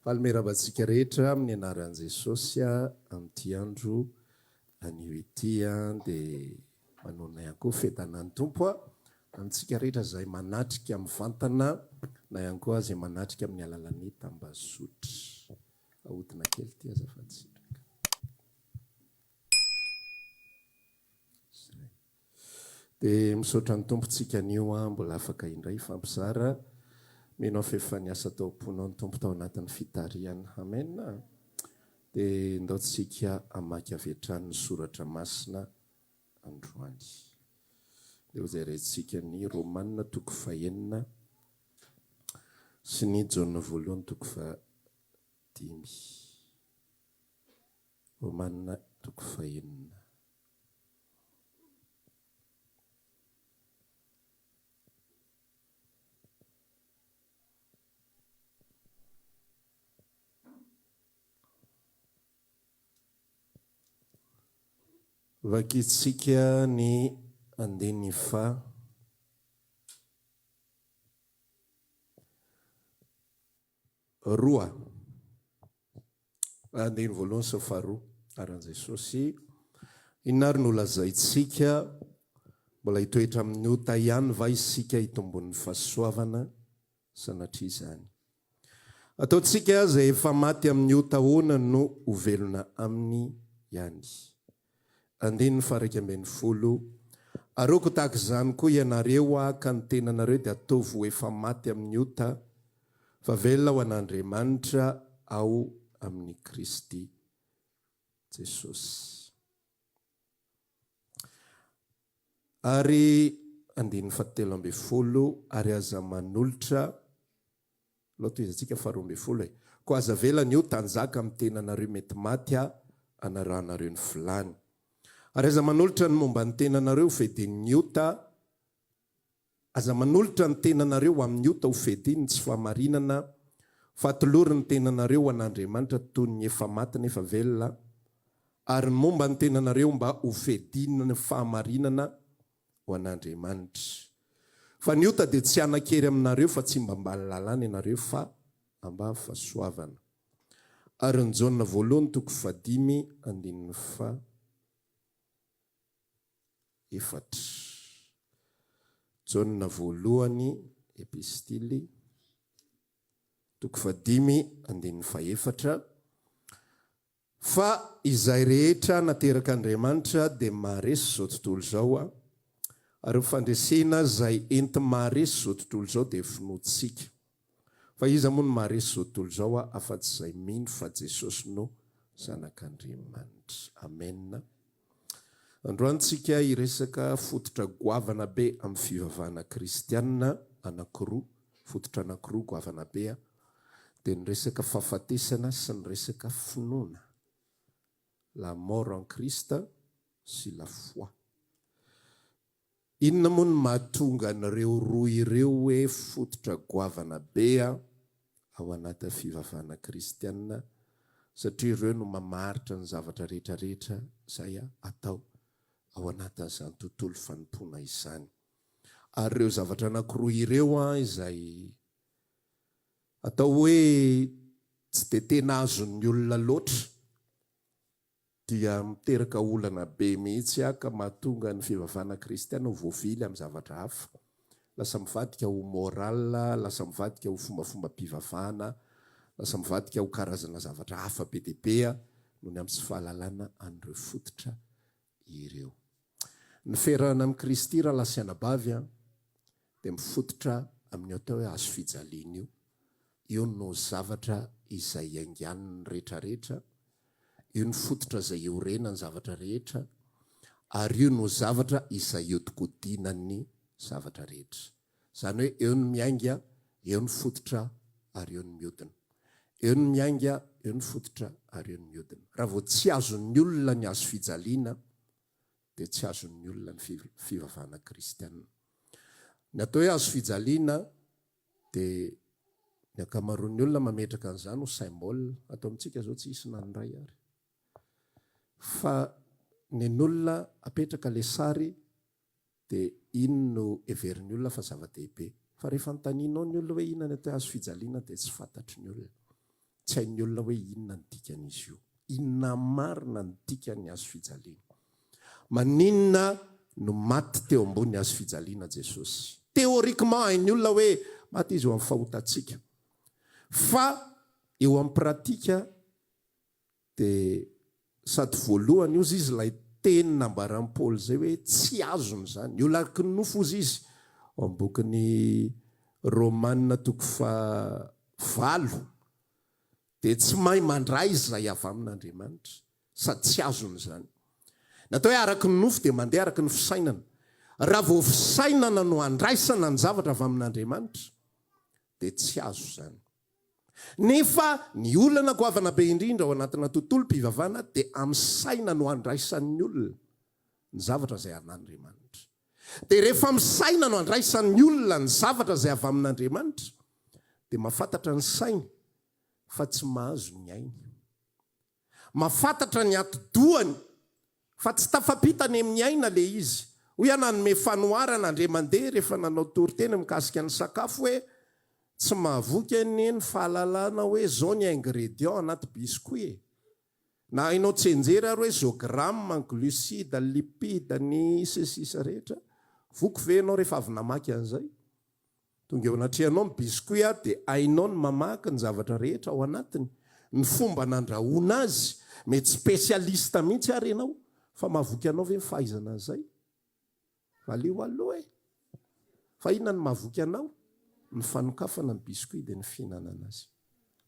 Faly miarahaba antsika rehetra amin'ny anaran'i Jesosy amin'ity andro anio ity dia manonona ihany koa fiadanan'ny Tompo amintsika rehetra izay manatrika mivantana na ihany koa izay manatrika amin'ny alalan'ny tambazotra. Ahodina kely ity azafady Sitraka. Zay. Dia misaotra ny Tompo tsika anio an, mbola afaka indray hifampizara. Mino aho f'efa niasa tao am-ponao ny Tompo tao anatin'ny fitarihana. Amen a! Dia ndao tsika hamaky avy hatrany ny soratra masina androany. Dia hojerentsika ny Romana toko fahenina sy ny Jaona voalohany toko fahadimy. Romana toko fahenina. Vakintsika ny andininy faha. Roa. Andininy voalohany sy ny faharoa. Aran'i Jesosy. Inona ary no lazaintsika? Mbola hitoetra amin'ny ota ihany va isika hitombon'ny fahasoavana? Sanatria izany. Ataontsika izay efa maty amin'ny ota ahoana no ho velona aminy ihany? Andininy faha-11, Aroako tahaka izany koa ianareo haka ny tenanareo dia ataovy ho efa maty amin'ny ota, fa velona ho an'Andriamanitra ao amin'i Kristy Jesosy. Ary andininy fahatelo ambin'ny folo, Ary aza manolotra Alao tohizantsika faha 12 e. Koa aza avela ny ota hanjaka amin'ny tenanareo mety maty a anarahanareo ny filàny. Ary aza manolotra ny momba ny tenanareo ho fedin'ny ota, aza manolotra ny tenanareo ho amin'ny ota ho fedin'ny tsy fahamarinana, fa atolory ny tenanareo ho an'Andriamanitra toy ny efa maty nefa velona, ary ny momba ny tenanareo mba ho fedin'ny fahamarinana ho an'Andriamanitra. Fa ny ota dia tsy hanan-kery aminareo fa tsy mba ambany lalàna ianareo fa ambany fahasoavana. Ary ny Jaona voalohany toko fahadimy andininy faha efatra. Jaona voalohany epistily toko fahadimy andininy fahefatra. Fa izay rehetra naterak'Andriamanitra dia maharesy izao tontolo izao, ary ny fandresena izay enti-maharesy izao tontolo izao dia finoantsika. Fa iza moa no maharesy izao tontolo izao afa-tsy izay mino fa Jesosy no Zanak'Andriamanitra. Amena. Androany tsika hiresaka fototra goavana be amin'ny fivavahana kristiana anankiroa, fototra anankiroa goavana be dia ny resaka fahafatesana sy ny resaka finoana, la mort en Christ sy la foi. Inona moa no mahatonga an'ireo roa ireo hoe fototra goavana be ao anatin'ny fivavahana kristiana? Satria ireo no mamaritra ny zavatra rehetra rehetra izay atao ao anatin'izany tontolo fanompoana izany. Ary ireo zavatra anankiroa ireo izay atao hoe tsy dia tena azon'ny olona loatra dia miteraka olana be mihitsy ka mahatonga ny fivavahana kristiana ho voavily amin'ny zavatra hafa. Lasa mivadika ho morale, lasa mivadika ho fombafombam-pivavahana, lasa mivadika ho karazana zavatra hafa be dia be noho ny amin'ny tsy fahalalana an'ireo fototra ireo. Ny fiarahana amin'i Kristy rahalahy sy anabavy an, dia mifototra amin'io atao hoe hazo fijaliana io. Io no zavatra izay iaingan'ny rehetrarehetra, io no fototra izay iorenan'ny zavatra rehetra, ary io no zavatra izay iodikodinan'ny zavatra rehetra. Izany hoe eo no miainga, eo ny fototra ary eo no miodina. Eo no miainga, eo ny fototra ary eo no miodina. Raha vao tsy azon'ny olona ny hazo fijaliana dia tsy azon'ny olona ny fivavahana kristiana. Ny atao hoe hazo fijaliana dia ny ankamaroan'ny olona mametraka an'izany ho symbole. Ato amintsika izao tsy hisy na ny iray ary. Fa nen'olona apetraka ilay sary dia iny no heverin'ny olona fa zava-dehibe. Fa rehefa anontanianao ny olona hoe inona ny atao hoe hazo fijaliana dia tsy fantatry ny olona. Tsy hain'ny olona hoe inona ny dikan'izy io. Inona marina ny dikan'ny hazo fijaliana? Maninona no maty teo ambony hazo fijaliana Jesosy? Théoriquement hain'ny olona hoe maty Izy ho amin'ny fahotantsika. Fa eo amin'ny pratika Dia sady voalohany hozy izy ilay teny nambaran'i Paoly izay hoe tsy azony izany. Ny olona araka ny nofo hozy izy, ao amin'ny bokin'ny Romana toko faha valo, dia tsy mahay mandray izay avy amin'Andriamanitra, sady tsy azony izany. Ny atao hoe araka ny nofo dia mandeha araka ny fisainana. Raha vao fisainana no andraisana ny zavatra avy amin'Andriamanitra, dia tsy azo izany. Nefa ny olana goavana be indrindra ao anatina tontolom-pivavahana dia amin'ny saina no andraisan'ny olona ny zavatra izay an'Andriamanitra. Dia rehefa amin'ny saina no andraisan'ny olona ny zavatra izay avy amin'Andriamanitra, dia mahafantatra ny sainy fa tsy mahazo ny ainy. Mahafantatra ny atidohany fa tsy tafapita any amin'ny aina le izy. Hoy aho nanome fanoharana Andriamandeha rehefa nanao toriteny mikasika ny sakafo hoe tsy mahavoky anie ny fahalalana hoe zao ny ingrédients anaty biscuit e! Na hainao tsianjery ary hoe zao gramme ny glucide, ny lipide, ny sy ny sisa rehetra, voky ve ianao rehefa avy namaky an'izay? Tonga eo anatrehanao ny biscuit a dia hainao ny mamaky ny zavatra rehetra ao anatiny, ny fomba nandrahoana azy, mety spécialiste mihitsy ary ianao, fa mahavoky anao ve ny fahaizana an'izay? Valio aloha e! Fa inona no mahavoky anao? Ny fanokafana ny biscuit dia ny fihinanana azy.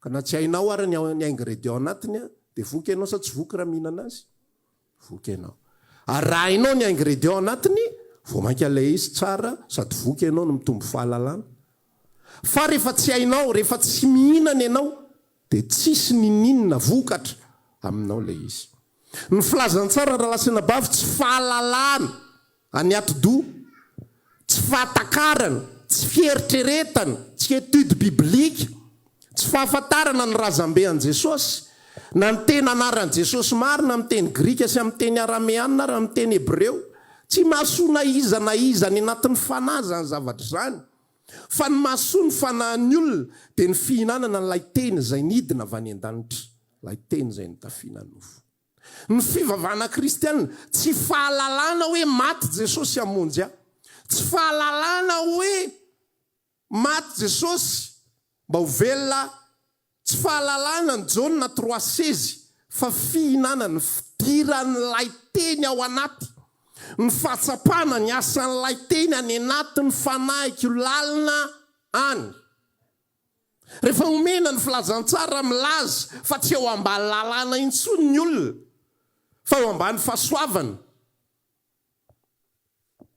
Ka na tsy hainao ary ny ny ingrédients anatiny a, dia voky ianao sa tsy voky raha mihinana azy? Voky ianao. Ary raha hainao ny ingrédients anatiny, vao mainka ilay izy tsara sady voky ianao no mitombo fahalalana. Fa rehefa tsy hainao, rehefa tsy mihinana ianao, dia tsisy ninininona vokatra aminao ilay izy. Ny filazantsara rahalahy sy anabavy tsy fahalalana any atidoha, tsy fahatakarana, tsy fieritreretana, tsy étude biblique, tsy fahafantarana ny razambe an'i Jesosy, na ny tena anaran'i Jesosy marina amin'ny teny grika sy amin'ny teny arameana ary amin'ny teny hebreo. Tsy mahasoa na iza na iza any anatin'ny fanahy izany zavatra izany. Fa ny mahasoa ny fanahin'ny olona dia ny fihinanana an'ilay Teny izay nidina avy any an-danitra, ilay Teny izay nitafiana nofo. Ny fivavahana kristiana, tsy fahalalana hoe maty Jesosy hamonjy ahy. Tsy fahalalana hoe maty Jesosy mba ho velona aho. Tsy fahalalana ny Jaona 3 16 fa fihinanana, ny fidiran'ilay Teny ao anaty, ny fahatsapana ny asan'ilay Teny any anatin'ny fanahiko lalina any. Rehefa omena ny filazantsara milaza fa tsy eo ambany lalàna intsony ny olona fa eo ambany fahasoavana,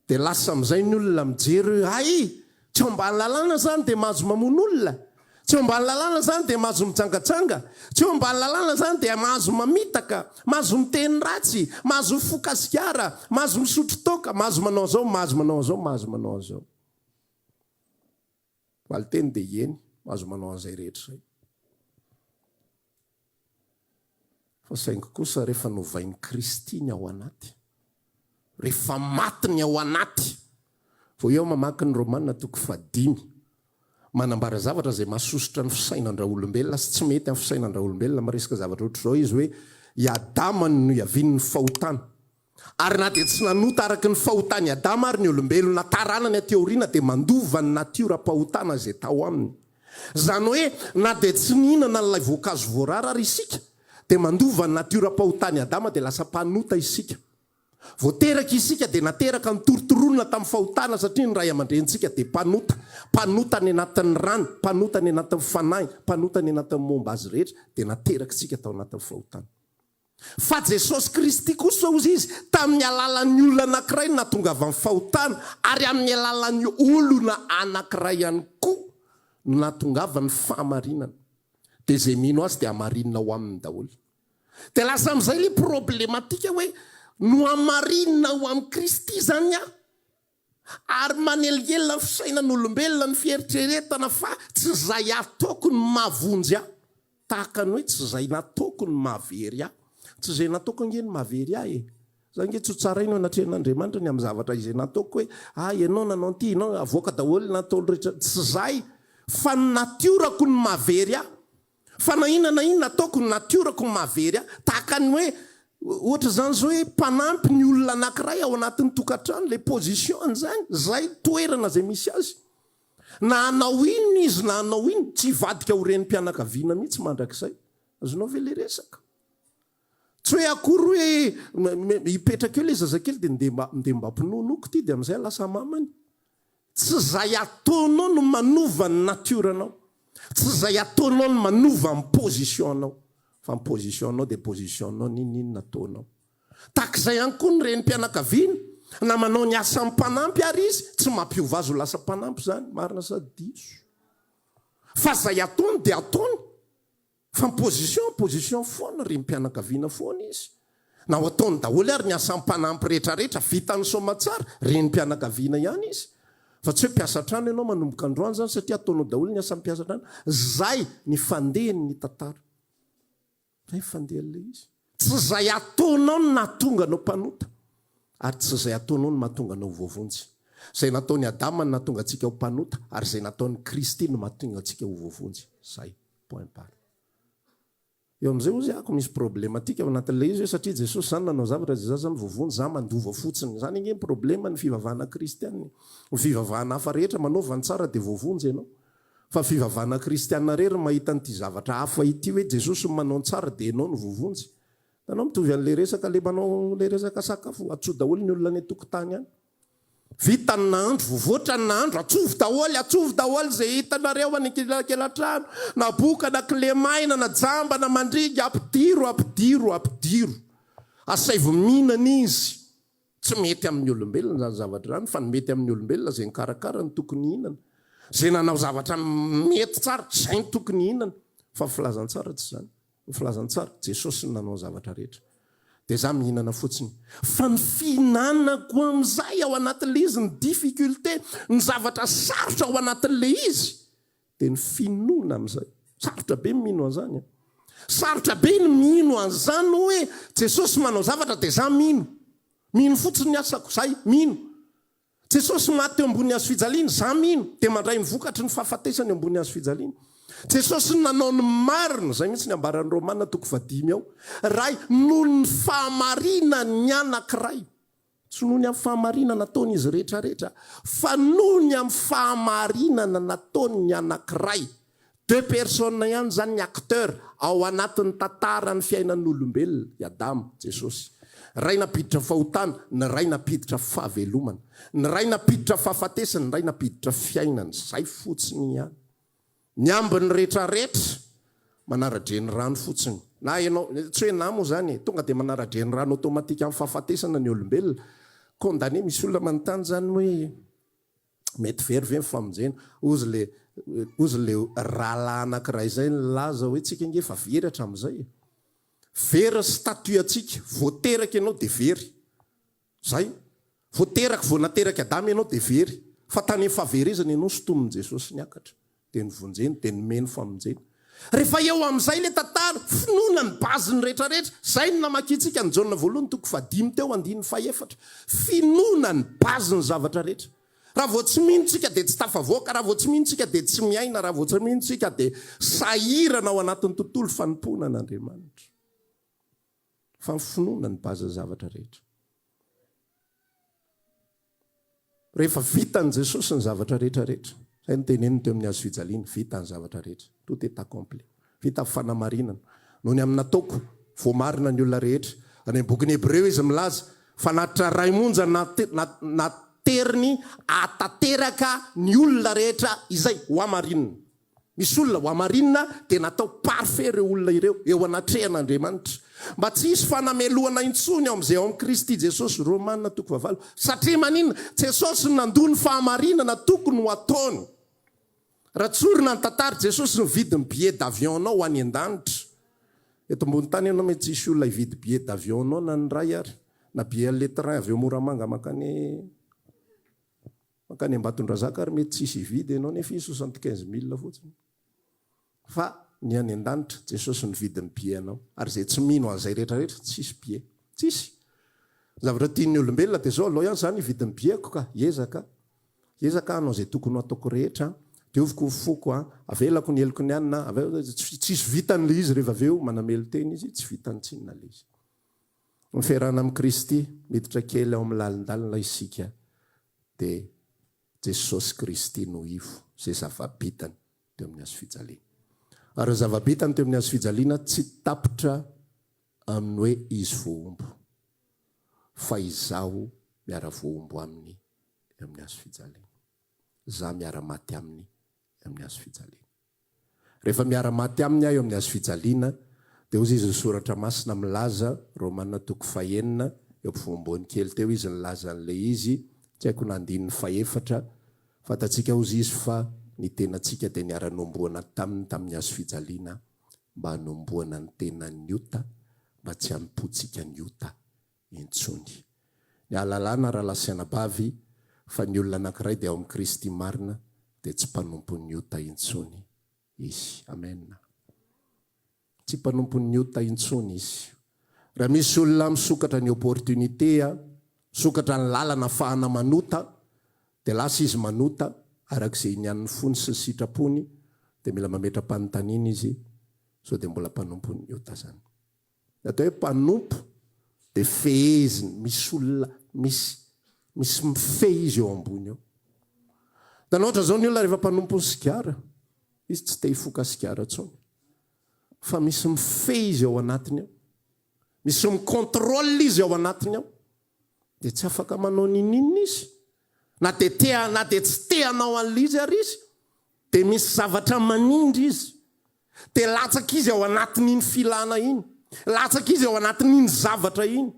dia lasa amin'izay ny olona mijery hoe hay, tsy eo ambany lalàna izany dia mahazo mamono olona, tsy eo ambany lalàna izany dia mahazo mijangajanga, tsy eo ambany lalàna izany dia mahazo mamitaka, mahazo miteny ratsy, mahazo mifoka sigara, mahazo misotro toaka, mahazo manao an'izao, mahazo manao an'izao, mahazo manao an'izao. Valinteny dia eny, mahazo manao an'izay rehetra izay. Fa saingy kosa rehefa novain'i Kristy ny ao anaty, rehefa maty ny ao anaty, vao eo mamaky ny Romana toko fahadimy, manambara zavatra izay mahasosotra ny fisainan-draolombelona sy tsy mety amin'ny fisainan-draolombelona, miresaka zavatra ohatr'izao izy hoe, i Adama no niavian'ny fahotana. Ary na dia tsy nanota araka ny fahotan'i Adama ary ny olombelona taranany aty aoriana dia mandova ny natioram-pahotana izay tao aminy. Izany hoe na dia tsy nihinana an'ilay voankazo voarara ary isika dia mandova ny natioram-pahotan'i Adama dia lasa mpanota isika. Vao teraka isika dia nateraka notorotoronina tamin'ny fahotana satria ny ray aman-drenintsika dia mpanota. Mpanota any anatin'ny rany, mpanota any anatin'ny fanahy, mpanota any anatin'ny momba azy rehetra dia naterak'isika tao anatin'ny fahotana. Fa Jesosy Kristy kosa, hozy izy, tamin'ny alalan'ny olona anankiray no nahatongavan'ny fahotana, ary amin'ny alalan'ny olona anankiray ihany koa no nahatongavan'ny fahamarinana. Dia izay mino Azy dia hamarinina ao aminy daholo. Dia lasa amin'izay ilay problematika hoe, nohamarinina ao amin'i Kristy izany aho, Ary manelingelina ny fisainan'olombelona ny fieritreretana fa tsy izay ataoko no mahavonjy ahy. Tahaka ny hoe tsy izay nataoko no mahavery ahy. Tsy izay nataoko ange no mahavery ahy e. Za ange tsy ho tsaraina eo anatrehan'Andriamanitra ny amin'ny zavatra izay nataoko hoe ah ianao nanao an'ity, ianao, avoaka daholo ny nataony rehetra. Tsy izay fa ny natiorako no mahavery ahy. Fa na inona na inona ataoko, ny natiorako no mahavery ahy. Tahaka ny hoe, ohatra izany izao hoe mpanampy ny olona anankiray ao anatin'ny tokantrano, ilay position-ny izany, izay toerana izay misy azy. Na hanao inona izy na hanao inona, tsy hivadika ho renim-pianakaviana mihitsy mandrakizay. Azonao ve ilay resaka? Tsy hoe akory hoe hipetraka eo ilay zazakely dia ndeha mba ndeha mba mpinonoko ity dia amin'izay lasa mamany. Tsy izay ataonao no manova ny natiora-nao. Tsy izay ataonao no manova ny position-nao. Fa ny position-nao dia position-nao n'inon'inona ataonao. Tahaka izay ihany koa ny renim-pianakaviana, na manao ny asan'ny mpanampy ary izy, tsy mampiova azy ho lasa mpanampy izany, marina sa diso? Fa izay ataony dia ataony. Fa ny position, position foana, renim-pianakaviana foana izy. Na ho ataony daholo ary ny asam-panampy rehetrarehetra, vitany soamatsara, renim-pianakaviana ihany izy. Fa tsy hoe mpiasa trano ianao manomboka androany izany satria ataonao daholo ny asan'ny mpiasa trano. Zay ny fandehan'ny tantara. Zay ny fandehan'ilay izy. Tsy izay ataonao no nahatonga anao mpanota, ary tsy izay ataonao no mahatonga anao ho voavonjy. Izay nataon'i Adama no nahatonga antsika ho mpanota, ary izay nataon'i Kristy no mahatonga antsika ho voavonjy. Zay. Point barre. Eo amin'izay hozy ako misy problematique ao anatin'ilay izy hoe satria Jesosy izany nanao zavatra dia za zany voavonjy, za mandova fotsiny. Izany ange ny problema ny fivavahana kristiana e. Ny fivavahana hafa rehetra manaova ny tsara dia voavonjy ianao. Fa ny fivavahana kristiana irery no mahita an'ity zavatra hafa ity hoe Jesosy no manao ny tsara dia ianao no voavonjy. Hitanao mitovy an'ilay resaka ilay manao ilay resaka sakafo, antsoy daholo ny olona any an-tokotany any. Vita ny nahandro, voavoatra ny nahandro, atsovy daholo, atsovy daholo izay hitanareo any ankelankelan-trano, na boka, na kilemaina, na jamba, na mandringa, ampidiro, ampidiro, ampidiro. Asaivo mihinana izy. Tsy mety amin'ny olombelona izany zavatra izany, fa ny mety amin'ny olombelona izay nikarakara no tokony hihinana. Izay nanao zavatra mety tsara, izay no tokony hihinana. Fa ny filazantsara tsy izany. Ny filazantsara, Jesosy no nanao ny zavatra rehetra. Dia za mihinana fotsiny. Fa ny fihinanako amin'izay ao anatin'ilay izy, ny difficulté, ny zavatra sarotra ao anatin'ilay izy, dia ny finoana amin'izay. Sarotra be ny mino an'izany an. Sarotra be ny mino an'izany hoe Jesosy manao zavatra dia za mino. Mino fotsiny ny asako, zay, mino. Jesosy maty teo ambony hazo fijaliana, za mino, dia mandray ny vokatry ny fahafatesany eo ambony hazo fijaliana. Jesosy nanao ny marina, izay mihitsy ny ambaran'ny Romana toko fahadimy ao, Ray, noho ny fahamarinan'ny anankiray. Tsy noho ny amin'ny fahamarinana nataon'izy rehetrarehetra, fa noho ny amin'ny fahamarinana nataon'ny anankiray. Deux personnes ihany izany ny acteurs ao anatin'ny tantaran'ny fiainan'olombelona, i Adama, Jesosy. Ray nampiditra fahotana, ny Ray nampiditra fahavelomana. Ny Ray nampiditra fahafatesana, ny Ray nampiditra fiainana. Izay fotsiny ihany. Ny ambiny retraretra, manara-drenirano fotsiny. Na ianao, tsy hoe na moa izany e, tonga dia manara-drenirano automatique amin'ny fahafatesana ny olombelona. Condamné, misy olona manontany izany hoe. Mety very ve ny famonjena? Hozy le hozy le rahalahy anankiray izay nilaza hoe tsika ange efa very hatramin'izay e. Very ny statut antsika, vao teraka ianao dia very. Zay. Vao teraka, vao naterak'i Adama ianao dia very. Fa tany amin'ny fahaverezana ianao sintomin'i Jesosy niakatra. Dia novonjeny, dia nomeny famonjena. Rehefa eo amin'izay ilay tantara, finoana ny base-ny rehetrarehetra. Izay no namakiantsika ny Jaona voalohany toko fahadimy teo andininy fahefatra. Finoana ny base-ny zavatra rehetra. Raha vao tsy mino tsika dia tsy tafavoaka, raha vao tsy mino tsika dia tsy miaina, raha vao tsy mino tsika dia sahirana ao anatin'ny tontolo fanompoana an'Andriamanitra. Fa ny finoana ny base-ny zavatra rehetra. Rehefa vitan'i Jesosy ny zavatra rehetra rehetra, izay no teneniny teo amin'ny hazo fijaliana, vita ny zavatra rehetra, tout est accompli, vita ny fanamarinana, noho ny amin'ny nataoko, voamarina ny olona rehetra. Any amin'ny bokin'ny Hebreo izy milaza, fanatitra iray monja nateriny hahatanteraka ny olona rehetra izay hohamarinina. Misy olona ho hamarinina dia natao parfait ireo olona ireo eo anatrehan'Andriamanitra. Mba tsy hisy fanamelohana intsony ao amin'izay ao amin'i Kristy Jesosy, Romana toko fahavalo. Satria maninona? Jesosy no nandoa ny fahamarinana tokony ho ataony. Raha tsorina ny tantara, Jesosy nividy ny billet d'avion-nao ho any an-danitra. Eto ambony tany ianao mety tsy hisy olona hividy billet d'avion-nao na ny iray ary, na billet an'ilay train avy eo Moramanga mankany. Mankany Ambatondrazaka ary mety tsisy hividy ianao nefa izy 75 mille fotsiny. Fa ny any an-danitra, Jesosy nividy ny billet anao. Ary izay tsy mino an'izay rehetra rehetra, tsisy billet. Tsisy. Ny zavatra tian'ny olombelona dia izao, alao ihany izany hividy ny billet-ko ka. Hiezaka. Hiezaka hanao izay tokony ho ataoko rehetra. Dioviko ny foko a, avelako ny heloko ny anona a, tsisy vitany le izy rehefa avy eo manamelo-tena izy, tsy vitany tsinona le izy. Ny fiarahana amin'i Kristy, miditra kely ao amin'ny lalindalina isika dia Jesosy Kristy no ivo, izay zava-bitany teo amin'ny hazo fijaliana. Ary ny zava-bitany teo amin'ny hazo fijaliana tsy tapitra amin'ny hoe Izy voahombo, fa izaho miara-voahombo Aminy eo amin'ny hazo fijaliana. Izaho miara-maty Aminy eo amin'ny hazo fijaliana. Rehefa miara-maty Aminy aho eo amin'ny hazo fijaliana, dia hozy Izy ny Soratra Masina milaza, Romana toko fahenina, eo ampovoamboany kely teo Izy nilaza an'ilay izy, tsy haiko na andininy fahefatra, fantatsika hozy Izy fa ny tenantsika dia niara-nohomboana Taminy tamin'ny hazo fijaliana mba hanombohana ny tenan'ny ota, mba tsy hanompoantsika ny ota intsony. Ny ahalalana, rahalahy sy anabavy, fa ny olona anankiray dia ao amin'i Kristy marina, dia tsy mpanompon'ny ota intsony izy. Amena. Tsy mpanompon'ny ota intsony izy. Raha misy olona misokatra ny opportunité, misokatra ny lalana afahana manota, dia lasa izy manota araka izay inian'ny fony sy ny sitrapony, dia mila mametra-panontaniana izy sao dia mbola mpanompon'ny ota izany. Ny atao hoe mpanompo dia feheziny, misy olona, misy, misy mifehy izy eo ambony eo. Hitanao ohatra izao ny olona rehefa mpanompon'ny sigara, izy tsy te hifoka sigara intsony. Fa misy mifehy izy ao anatiny ao. Misy mi-contrôle izy ao anatiny ao. Dia tsy afaka manao ninoninona izy. Na dia te, na dia tsy te hanao an'ilay izy ary izy, Dia misy zavatra manindry izy. Dia latsaka izy ao anatin'iny filana iny. Latsaka izy ao anatin'iny zavatra iny.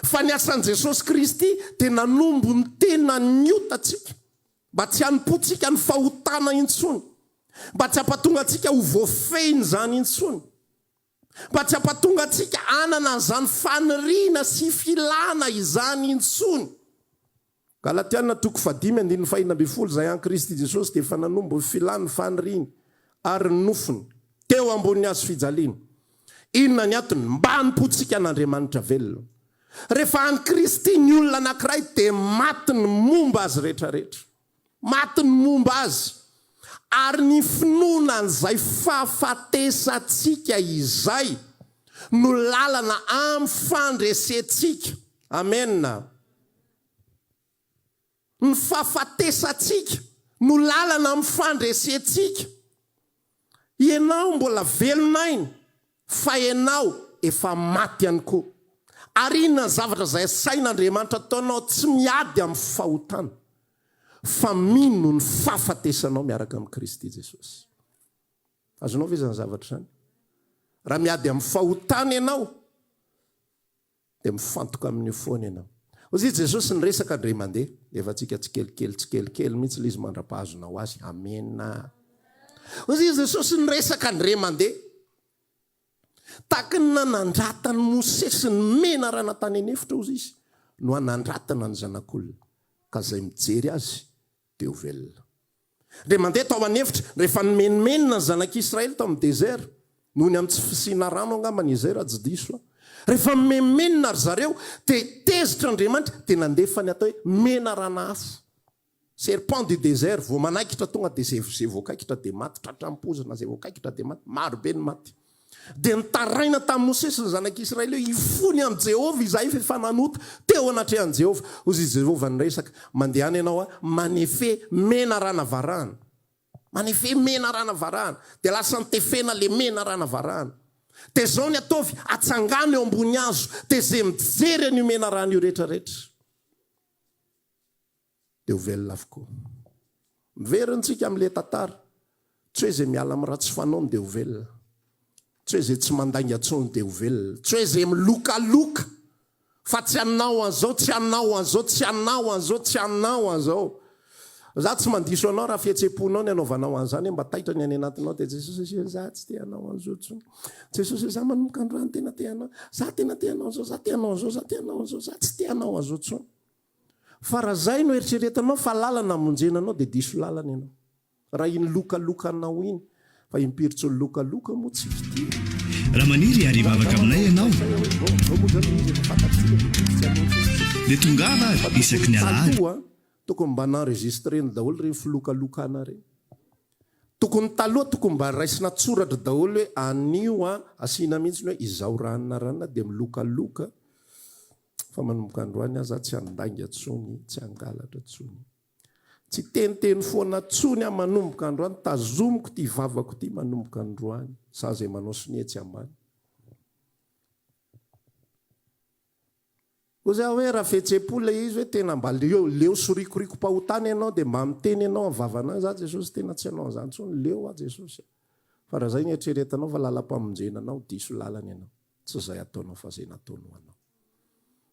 Fa ny asan'i Jesosy Kristy dia nanombo ny tenan'ny otantsika. Mba tsy hanompoantsika ny fahotana intsony. Mba tsy hampatonga antsika ho voafehin'izany intsony. Mba tsy hampatonga antsika hanana an'izany faniriana sy filana izany intsony. Galatiana toko fahadimy andininy fahenina ambin'ny folo Izay an'i Kristy Jesosy dia efa nanombo ny filany, ny faniriany, ary ny nofony, teo ambonin'ny hazo fijaliana. Inona ny antony? Mba hanompoantsika an'Andriamanitra velona. Rehefa an'i Kristy ny olona anankiray dia maty ny momba azy rehetrarehetra. Maty ny momba azy. Ary ny finoana an'izay fahafatesantsika izay no lalana amin'ny fandresentsika. Amena. Ny fahafatesantsika no lalana amin'ny fandresentsika. Ianao mbola velon'aina fa ianao efa maty ihany koa. Ary inona ny zavatra izay asain'Andriamanitra ataonao tsy miady amin'ny fahotana fa mino ny fahafatesanao miaraka amin'i Kristy Jesosy. Azonao ve izany zavatra izany? Raha miady amin'ny fahotana ianao Dia mifantoka amin'io foana ianao. Hoy i Jesosy niresaka indray mandeha, efa tsika tsikelikely tsikelikely mihitsy ilay izy mandra-pahazonao azy. Amena. Hoy i Jesosy niresaka indray mandeha. Tahaka ny nanandratan'i Mosesy ny menarana tany an'efitra, hoy izy, no hanandratana ny Zanak'olona, ka izay mijery azy dia ho velona. Dia mandeha tao an'efitra, rehefa nimenomenona ny zanak'Israely tao amin'ny désert, noho ny amin'ny tsy fisiana rano angamba ny izay raha tsy diso aho. Rehefa nimenomenona ry zareo, dia tezitra Andriamanitra, dia nandefa ny atao hoe menarana afo. Serpent du désert, vao manaikitra tonga dia izay izay voakaikitra dia maty, tratran'ny poizina, izay voakaikitra dia maty, maro be ny maty. Dia nitaraina tamin'i Mosesy ny zanak'Israely hoe, Hifony amin'i Jehovah izahay fa efa nanota teo anatrehan'i Jehovah. Hoy i Jehovah niresaka, Mandehana ianao, manefe menarana varahana. Manefe menarana varahana. Dia lasa nitefena ilay menarana varahana. Dia izao ny ataovy, atsangano eo ambony hazo, dia izay mijery an'io menarana io rehetrarehetra dia ho velona avokoa. Miverina tsika amin'ilay tantara. Tsy hoe izay miala amin'ny ratsy fanaony dia ho velona. Tsy hoe izay tsy mandainga intsony dia ho velona. Tsy hoe izay milokaloka fa tsy hanao an'izao, tsy hanao an'izao, tsy hanao an'izao, tsy hanao an'izao. Za tsy mandiso anao raha fihetsem-ponao ny anaovanao an'izany hoe mba taitra ny any anatinao dia Jesosy ô za tsy te hanao an'izao intsony. Jesosy ô za manomboka androany tena te hanao, za tena te hanao an'izao, za te hanao an'izao, za te hanao an'izao, za tsy te hanao an'izao intsony. Fa raha zay no eritreretinao fa lalana hamonjena anao dia diso lalana ianao. Raha iny lokalokanao iny, fa impiry tsy nilokaloka moa tsy fitia. Raha maniry ary hivavaka aminay ianao dia tongava ary isaky ny alahady. Taloha tokony mba n'enregistrena daholo ireny filokalokana ireny. Tokony taloha tokony mba raisina an-tsoratra daholo hoe anio an, asiana mihitsy ny hoe izao ranona ranona dia milokaloka fa manomboka androany aho za tsy handainga tsony, tsy hangalatra tsony. Tsy hiteniteny foana tsony aho manomboka androany, tazomiko ity vavako ity manomboka androany, za zay manao sonia etsy ambany. Hoy aho hoe raha fihetseham-po ilay izy hoe tena mba leo, leo sy rikoriko-pahotana ianao dia mba miteny ianao amin'ny vavanao za Jesosy tena tsy hanao an'izany intsony, leo aho Jesosy a. Fa raha izay no eritreretinao fa lalam-pamonjena anao, diso lalana ianao. Tsy izay ataonao fa izay nataony ho anao.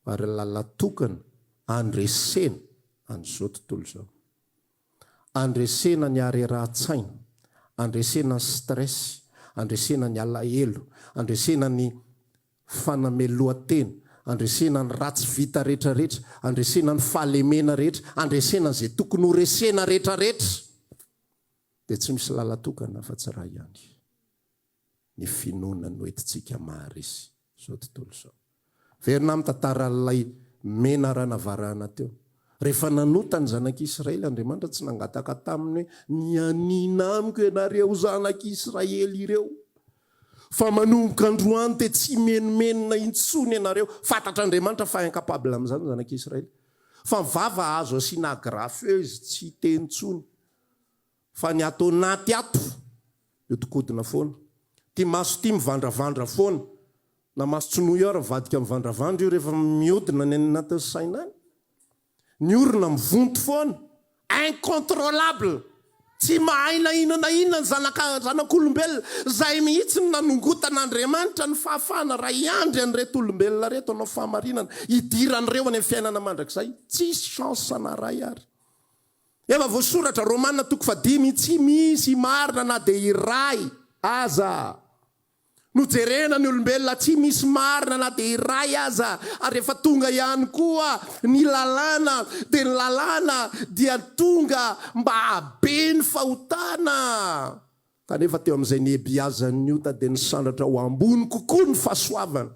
Ary lalan-tokana andresena an'izao tontolo izao. Andresena ny harerahan-tsaina, andresena ny stress, andresena ny alahelo, andresena ny fanamelohan-tena, andresena ny ratsy vita rehetrarehetra, andresena ny fahalemena rehetra, andresena izay tokony ho resena rehetrarehetra, dia tsy misy lalan-tokana afa-tsy iray ihany. Ny finoana no entintsika maharesy izao tontolo izao. Verina amin'ny tantaran'ilay menarana varahana teo. Rehefa nanota ny zanak'Israely, Andriamanitra tsy nangataka taminy hoe, Mianiana amiko ianareo zanak'Israely ireo, fa manomboka androany dia tsy himenomenona intsony ianareo. Fantatr'Andriamanitra fa incapable amin'izany ny zanak'Israely. Fa ny vava azo asiana agrafeuse tsy hiteny intsony. Fa ny ato anaty ato miodikodina foana. Ty maso ty mivandravandra foana. Na maso tsinoa io ary mivadika mivandravandra io rehefa miodina ny any anatin'ny saina any. Ny orona mivonto foana. Incontrolable! Tsy mahay na inona na inona ny zanaka zanak'olombelona. Zay mihitsy no nanongotan'Andriamanitra ny fahafahana raha hiandry an'ireto olombelona ireto hanao fahamarinana, hidiran'ireo any amin'ny fiainana mandrakizay. Tsisy chance na ray ary. Efa voasoratra, Romana toko fahadimy, Tsy misy marina na dia iray aza. Nojerena ny olombelona, tsy misy marina na dia iray aza. Ary rehefa tonga ihany koa ny lalàna, dia ny lalàna dia tonga mba hahabe ny fahotana. Kanefa teo amin'izay nihebiazan'ny ota dia nisandratra ho ambony kokoa ny fahasoavana.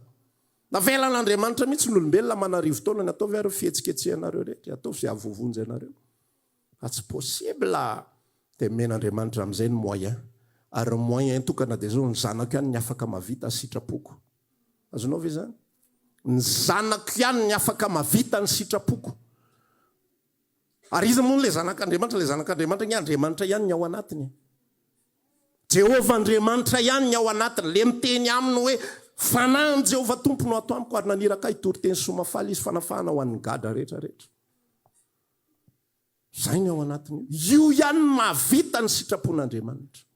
Navelan'Andriamanitra mihitsy ny olombelona manarivo taona ny ataovy ary ny fihetsiketsehanareo rehetra, ataovy izay hahavoavonjy anareo. Fa tsy possible! Dia omen'Andriamanitra amin'izay ny moyen. Ary ny moyen tokana dia izao, ny zanako ihany ny afaka mahavita sitrapoko. Azonao ve izany? Ny zanako ihany ny afaka mahavita ny sitrapoko. Ary iza moa ilay zanak'Andriamanitra? Ilay zanak'Andriamanitra ange Andriamanitra ihany ny ao anatiny e. Jehovah Andriamanitra ihany ny ao anatiny. Ilay miteny aminy hoe, Fanahin'i Jehovah Tompo no ato amiko, ary naniraka ahy hitory teny soa mahafaly Izy, fanafahana ho an'ny gadra rehetra rehetra. Izay ny ao anatiny io. Io ihany no mahavita ny sitrapon'Andriamanitra.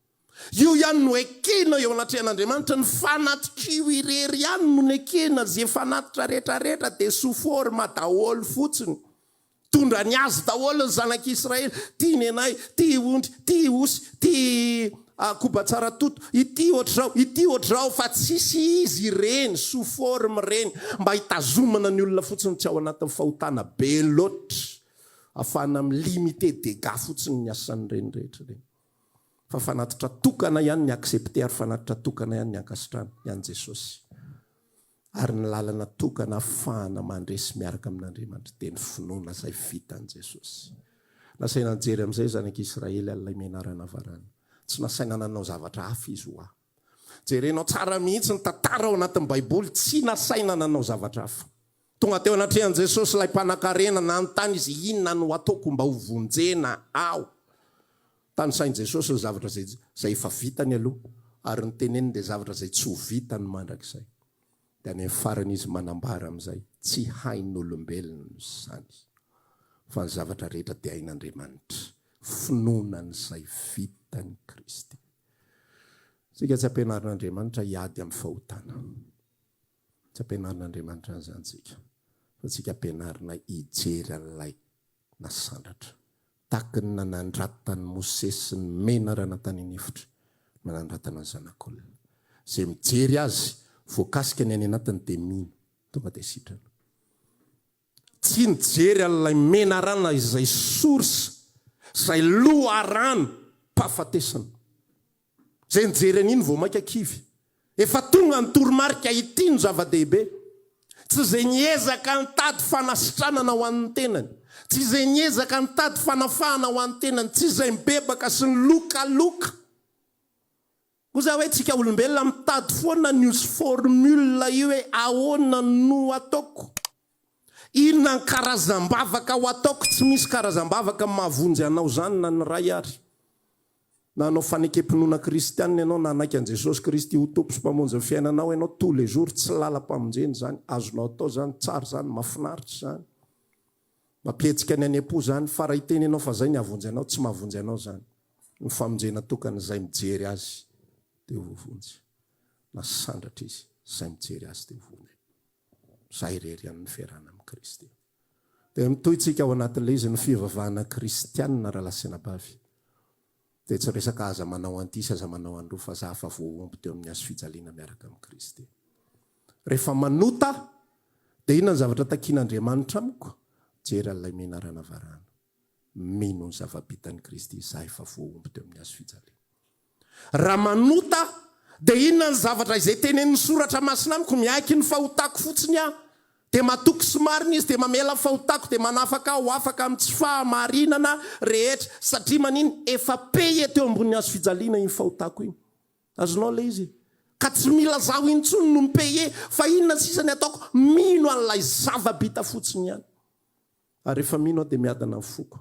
Io ihany no ekena eo anatrehan'Andriamanitra, ny fanatitr'io irery ihany no nekena, ze fanatitra rehetra rehetra dia sous forme daholo fotsiny. Mitondra ny azy daholo ny zanak'Israely, ty nenay, ty ondry, ty osy, ty koba tsara toto, ity ohatr'izao, ity ohatr'izao, fa tsisy izy ireny, sous forme ireny, mba hitazomana ny olona fotsiny tsy ao anatin'ny fahotana be loatra, ahafahana mi-limiter dégâts fotsiny ny asan'ireny rehetra ireny. Fa fanatitra tokana ihany ny accepter ary fanatitra tokana ihany ny ankasitrahana, ny an'i Jesosy. Ary ny lalana tokana ahafahana mandresy miaraka amin'Andriamanitra dia ny finoana izay vitan'i Jesosy. Nasaina nijery amin'izay zanak'Israely an'ilay menarana varahina. Tsy nasaina nanao zavatra hafa izy ho ahy. Jerenao tsara mihitsy ny tantara ao anatin'ny Baiboly, tsy nasaina nanao zavatra hafa. Tonga teo anatrehan'i Jesosy ilay mpanankarena, nanontany izy, Inona no hataoko mba ho vonjena aho? Tanisain'i Jesosy ny zavatra izay izay efa vitany aloha, ary ny teneniny dia zavatra izay tsy ho vitany mandrakizay. Dia any amin'ny farany izy manambara amin'izay, tsy hain'olombelona izany, fa ny zavatra rehetra dia hain'Andriamanitra. Finoana an'izay vitan'i Kristy. Isika tsy ampianarin'Andriamanitra hiady amin'ny fahotana. Tsy ampianarin'Andriamanitra an'izany isika, fa isika ampianarina hijery an'ilay nasandratra. Tahaky ny nanandratan'i Mosesy ny menarana tany an'efitra, no nanandratana ny Zanak'olona. Izay mijery Azy, voakasika ny any anatiny dia mino, tonga dia sitrana. Tsy nijery an'ilay menarana izay source, izay loharanom-pahafatesana. Izay nijery an'iny vao mainka kivy. Efa tonga ny toromarika, ity no zava-dehibe. Tsy izay niezaka nitady fanasitranana ho an'ny tenany, tsy izay niezaka nitady fanafahana ho an'ny tenany, tsy izay mibebaka sy nilokaloka. Koa za hoe tsika olombelona mitady foana an'io formule io hoe ahoana no ataoko? Inona ny karazam-bavaka ho ataoko? Tsy misy karazam-bavaka mahavonjy anao zany na ny ray ary. Na hanao fanekem-pinoana kristianina ianao na hanaiky an'i Jesosy Kristy ho Tompo sy Mpamonjy ny fiainanao ianao tous les jours, tsy lalam-pamonjena izany, azonao atao izany, tsara izany, mahafinaritra izany, mampihetsika ny any am-po izany, fa raha hiteny ianao fa izay ny hahavonjy anao, tsy mahavonjy anao izany. Ny famonjena tokana izay mijery Azy dia ho voavonjy. Nasandratra Izy, izay mijery Azy dia ho vonjy. Izay irery ihany ny fiarahana amin'i Kristy. Dia mitohy tsika ao anatin'ilay izy ny fivavahana kristianina rahalahy sy anabavy. Dia tsy resaka aza manao an'ity sy aza manao an'roa fa za efa voahombo teo amin'ny hazo fijaliana miaraka amin'i Kristy. Rehefa manota dia inona ny zavatra takian'Andriamanitra amiko? Jery an'ilay menarana varahana. Mino ny zava-bitan'i Kristy za efa voahombo teo amin'ny hazo fijaliana. Raha manota dia inona ny zavatra izay tenenin'ny soratra masina amiko? Miaiky ny fahotako fotsiny aho dia matoky sy marina izy dia mamela ny fahotako dia manafaka aho ho afaka amin'ny tsy fahamarinana rehetra satria maninn? Efa paye teo ambonin'ny hazo fijaliana iny fahotako iny. Azonao ilay izy? Ka tsy mila zaho intsony no mi-paye fa inona sisa ny ataoko? Mino an'ilay zava-bita fotsiny ihany. Ary rehefa mino aho dia miadana ny foko.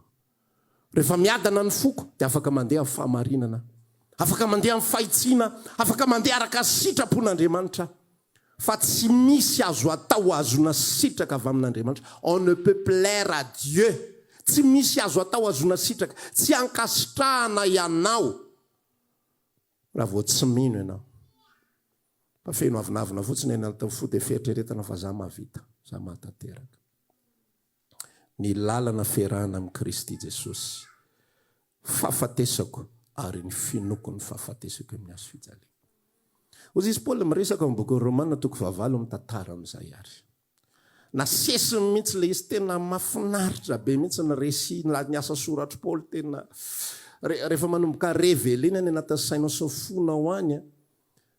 Rehefa miadana ny foko dia afaka mandeha amin'ny fahamarinana aho. Afaka mandeha amin'ny fahitsiana aho. Afaka mandeha araka ny sitrapon'Andriamanitra aho. Fa tsy misy azo atao ahazoana sitraka avy amin'Andriamanitra. On ne peut plaire à Dieu. Tsy misy azo atao ahazoana sitraka. Tsy ankasitrahana ianao raha vao tsy mino ianao. Fa feno avonavona fotsiny any anatin'ny fo dia fieritreretana fa za mahavita, za mahatanteraka. Ny lalana fiarahana amin'i Kristy Jesosy, fahafatesako ary ny finoako ny fahafatesako eo amin'ny hazo fijaliana. Hoy izy Paoly miresaka ao amin'ny bokin'ny Romana toko fahavalo mitantara amin'izay ary. Nasesiny mihitsy ilay izy, tena mahafinaritra be mihitsy ny récit, ny asa soratr'i Paoly tena rehefa manomboka révéler-ny any anatin'ny sainao sy ny fonao any,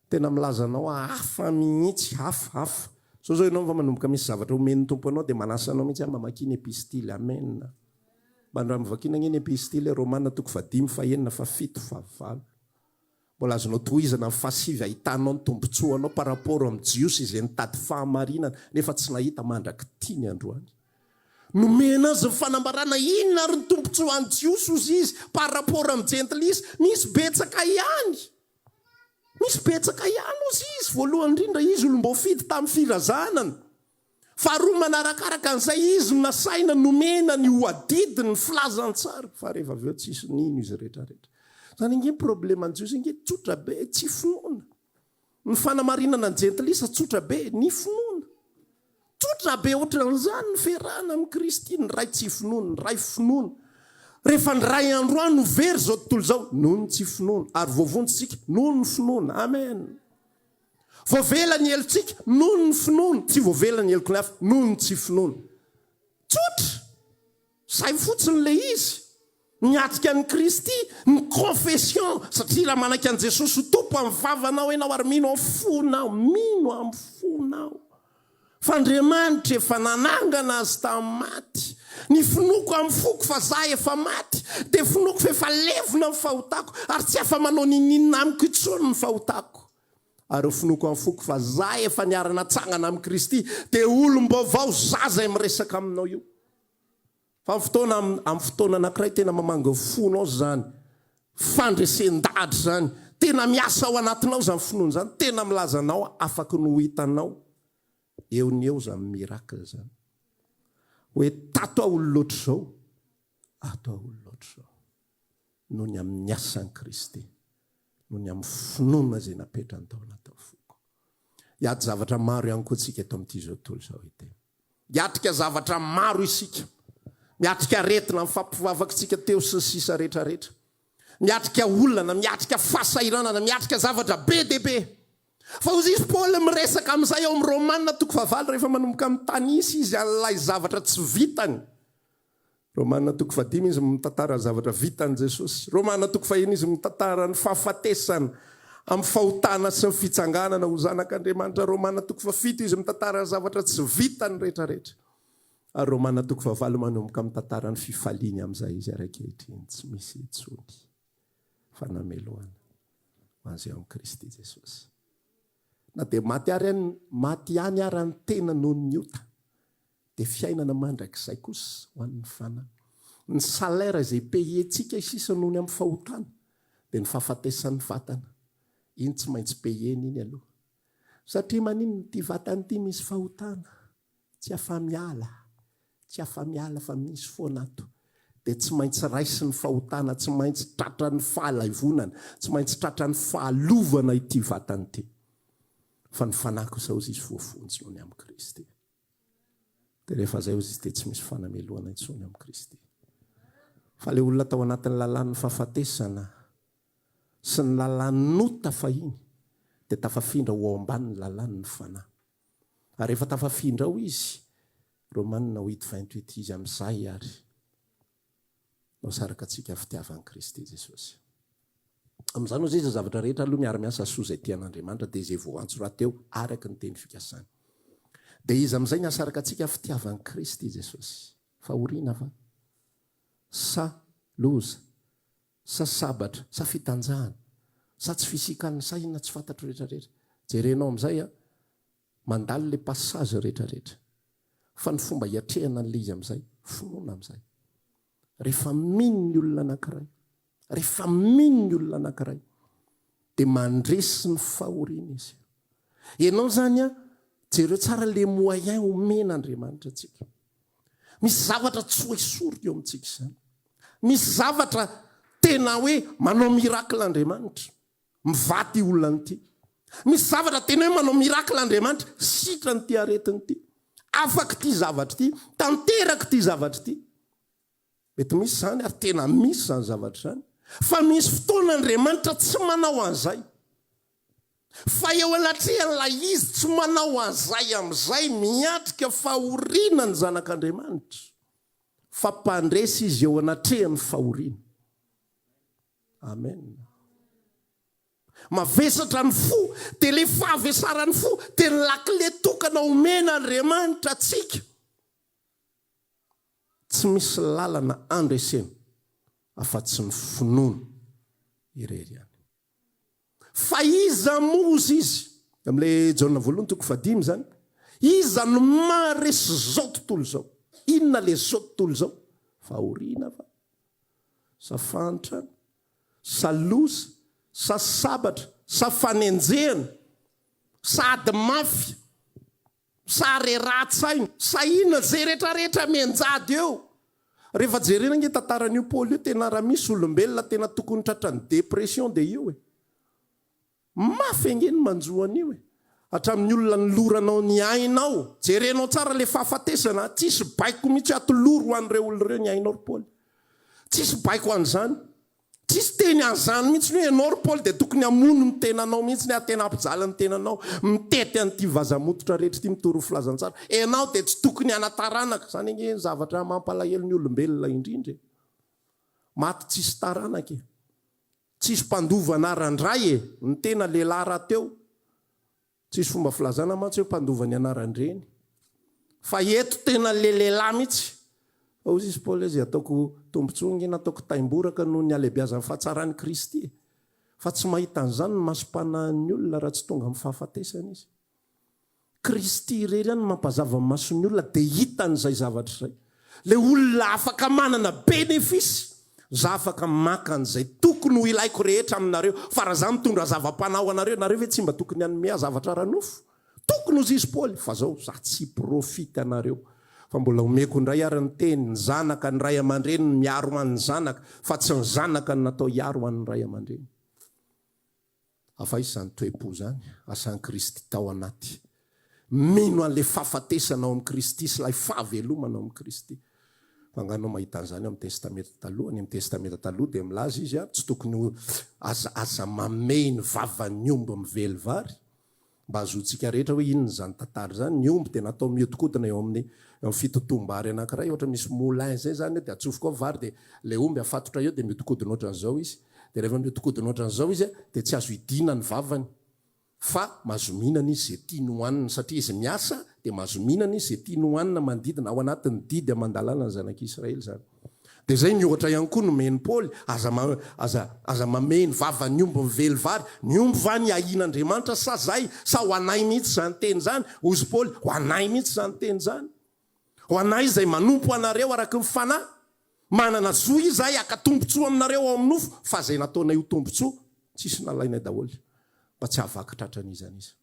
tena milaza anao hafa mihitsy, hafa, hafa. Zao zao ianao efa manomboka misy zavatra omen'ny Tompo anao dia manasa anao mihitsy aho mamakia ny epistily, amen. Mba andramo vakiana anie ny epistily Romana toko fahadimy, fahenina, fahafito, fahavalo. Mbola azonao tohizana ny fahasivy ahitanao ny tombotsoanao par rapport amin'ny Jiosy izay nitady fahamarinana nefa tsy nahita mandrak'ity ny androany. Nomena azy ny fanambarana inona ary ny tombotsoan'ny Jiosy hozy izy par rapport amin'ny Jentilisa? Misy betsaka ihany. Misy betsaka ihany hozy izy. Voalohany indrindra izy olom-boafidy tamin'ny firazanana. Faharoa manarakaraka an'izay izy no nasaina nomena ny ho adidiny ny filazantsara fa rehefa avy eo tsisy nino izy rehetra rehetra. Zany ange ny probleman'ny jiosy ange tsotra be tsy finoana. Ny fanamarinana ny jentilisa tsotra be ny finoana. Tsotra be ohatran'izany ny fiarahana amin'i Kristy, ny ray tsy finoana, ny ray finoana. Rehefa ny ray androany no very izao tontolo izao noho ny tsy finoana ary voavonjy isika noho ny finoana. Amen. Voavela ny helotsika noho ny finoana, tsy voavela ny heloky ny hafa noho ny tsy finoana. Tsotra! Zay fotsiny ilay izy. Miatrika an'i Kristy, ny confession, satria raha manaiky an'i Jesosy ho Tompo amin'ny vavanao ianao ary mino amin'ny fonao, mino amin'ny fonao fa Andriamanitra efa nanangana azy tamin'ny maty. Ny finoako amin'ny foko fa za efa maty, dia finoako fa efa levona ny fahotako ary tsy afa-manao ninininona amiko intsony ny fahotako. Ary finoako amin'ny foko fa za efa niara-natsangana amin'i Kristy dia olom-baovao za izay miresaka aminao io. Fa amin'ny fotoana amin'ny fotoana anankiray tena mamangy ny fonao izany fandresen-dahatra izany, tena miasa ao anatinao izany finoana izany, tena milaza anao afaky ny ho hitanao eo ny eo izany miracle izany. Hoe tato aho olona ohatr'izao, ato aho olona ohatr'izao. Noho ny amin'ny asan'i Kristy, noho ny amin'ny finoana izay napetrany tao anatin'ny foko. Hiady zavatra maro ihany koa tsika eto amin'ity izao tontolo izao ity. Hiatrika zavatra maro isika. Miatrika aretina, mifampivavaka tsika teo sy ny sisa rehetra rehetra. Miatrika olana, miatrika fahasahiranana, miatrika zavatra be dia be. Fa hozy izy Paoly miresaka amin'izay ao amin'ny Romana toko fahavalo rehefa manomboka mitanisa izy an'ilay zavatra tsy vitany. Romana toko fahadimy izy mitantara ny zavatra vitan'i Jesosy. Romana toko faheno izy mitantara ny fahafatesana amin'ny fahotana sy ny fitsanganana ho zanak'Andriamanitra. Romana toko fahafito izy mitantara ny zavatra tsy vitany rehetrarehetra. Ary Romana toko fahavalo manomboka mitantara ny fifaliany amin'izay izy ary ankehitriny tsy misy intsony fanamelohana. Ho an'izay ao amin'i Kristy Jesosy. Na dia maty ary ny maty ihany ara ny tena noho ny ota, dia fiainana mandrakizay kosa ho an'ny fanahy. Ny salaire izay payer-tsika sisa noho ny amin'ny fahotana dia ny fahafatesan'ny vatana. Iny tsy maintsy payer-na iny aloha. Satria maninona? Ity vatana ity misy fahotana. Tsy afa-miala, tsy afa-miala fa misy foana ato. Dia tsy maintsy raisin'ny fahotana, tsy maintsy tratran'ny fahalaivonana, tsy maintsy tratran'ny fahalovana ity vatana ity. Fa ny fanahy kosa hozy izy voavonjy noho ny amin'i Kristy. Dia rehefa izay hozy izy dia tsy misy fanamelohana intsony amin'i Kristy. Fa ilay olona tao anatin'ny lalàn'ny fahafatesana sy ny lalàn'ota fahiny dia tafafindra ho ao ambanin'ny lalàn'ny fanahy. Ary rehefa tafafindra ao izy, Romana huit 28, izy amin'izay ary no asaraka antsika fitiavan'i Kristy Jesosy. Amin'izany hozy izy ny zavatra rehetra aloha miara-miasa soa izay tia an'Andriamanitra dia izay voantso rahateo araka ny teny fikasany. Dia iza amin'izay ny asaraka antsika fitiavan'i Kristy Jesosy? Fahoriana va? Sa loza? Sa sabatra? Sa fitanjahana? Sa tsy fisikan'ny sa inona tsy fantatro rehetra rehetra. Jerenao amin'izay an, mandalo le passage rehetra rehetra. Fa ny fomba hiatrehana an'le izy amin'izay, finoana amin'izay. Rehefa mino ny olona anankiray, rehefa mino ny olona anankiray, dia mandresy ny fahoriana izy. Ianao izany an, jereo tsara le moyen omen'Andriamanitra antsika. Misy zavatra tsy ho esorina eo amintsika izany. Misy zavatra tena hoe manao miracle Andriamanitra. Mivaha ity olona ity. Misy zavatra tena hoe manao miracle Andriamanitra. Sitrany ity aretina ity. Afaka ity zavatra ity. Tanteraka ity zavatra ity. Mety misy izany ary tena misy izany zavatra izany. Fa misy fotoana Andriamanitra tsy manao an'izay. Fa eo anatrehan'ilay izy tsy manao an'izay amin'izay miatrika fahoriana ny zanak'Andriamanitra. Fa mpandresy izy eo anatrehan'ny fahoriana. Amen. Mavesatra ny fo, dia ilay fahavesaran'ny fo dia ny lakile tokana omen'Andriamanitra antsika. Tsy misy lalana andresena afa-tsy ny finoana irery ihany. Fa iza moa ozy izy? Amin'ilay Jaona voalohany toko fahadimy izany. Iza no maharesy izao tontolo izao? Inona ilay izao tontolo izao? Fahoriana va? Sa fahantrana? Sa loza? Sa sabatra? Sa fanenjehana? Sa ady mafy? Sa rerahan-tsaina? Sa inona izay retraretra mianjady eo? Rehefa jerena ange tantaran'io Paoly io tena raha misy olombelona tena tokony tratran'ny dépression dia io e! Mafy ange ny manjo an'io e! Hatramin'ny olona noloranao ny ainao, jerenao tsara ilay fahafatesana, tsisy baiko mihitsy atolory ho an'ireo olona ireo ny ainao ry Paoly. Tsisy baiko an'izany. Tsisy teny an'izany mihitsy hoe ianao ry Paoly dia tokony hamono ny tenanao mihitsy ary tena hampijaly ny tenanao mitety an'ity vaza-mototra rehetra ity mitory ny filazantsara. Ianao dia tsy tokony hana-taranaka. Izany ange ny zavatra mampalahelo ny olombelona indrindra e. Maty tsisy taranaka e. Tsisy mpandova anaran-dray e. Ny tena lehilahy rahateo. Tsisy fomba filazana mantsy hoe mpandova ny anaran-dreny. Fa eto tena le lehilahy mihitsy. Fa hozy izy Paoly hoe izay ataoko tombontsoa ange nataoko taimboraka noho ny halehibiazan'ny fahatsaran'i Kristy e. Fa tsy mahita an'izany ny masom-panahin'ny olona raha tsy tonga amin'ny fahafatesana izy. Kristy irery ihany no mampazava ny mason'ny olona dia hitany izay zavatra izay. Ilay olona afaka manana bénéfice, za afaka maka an'izay tokony ho ilaiko rehetra aminareo, fa raha za mitondra zava-panahy ho anareo, nareo ve tsy mba tokony hanome ahy zavatra ara-nofo? Tokony hozy izy Paoly, fa zao, za tsy hi-profite anareo, fa mbola omeko indray ary ny teny, ny zanaka, ny ray aman-dreny no miaro ho an'ny zanaka, fa tsy ny zanaka no natao hiaro ho an'ny ray aman-dreny. Hafa izy izany toe-po izany, asan'i Kristy tao anaty. Mino an'ilay fahafatesana ao amin'i Kristy sy ilay fahavelomana ao amin'i Kristy. Fa angaha anao mahita an'izany ao amin'ny Testamenta Taloha? Any amin'ny Testamenta Taloha dia milaza izy, tsy tokony ho, aza, aza mamehy ny vavan'ny omby mively vary. Mba hahazoantsika rehetra hoe inona izany tantara izany. Ny omby dia natao mihodinkodina eo amin'ny eo amin'ny fitotoam-bary anankiray, ohatra misy moulin izay izany eo dia atsofoka ao vary dia ilay omby afatotra eo dia mihodinkodina ohatran'izao izy. Dia rehefa mihodinkodina ohatran'izao izy dia tsy azo hidiana ny vavany fa mahazo mihinana izy izay tiany hohanina satria izy miasa dia mahazo mihinana izy izay tiany hohanina manodidina ao anatin'ny didy aman-dalàna ny zanak'Israely izany. Dia izay ny ohatra ihany koa nomen'i Paoly, aza aza aza mamehy ny vavan'ny omby mively vary. Ny omby va ny ahian'Andriamanitra sa zay? Sa ho anay mihitsy izany teny izany? Hozy Paoly, ho anay mihitsy izany teny izany. Ho anay izay manompo anareo araky ny fanahy. Manana zo izahay haka tombontsoa aminareo ao amin'ny nofo, fa izay nataonay ho tombontsoa, tsisy nalainay daholo, mba tsy hahavaky tratra an'iza n'iza.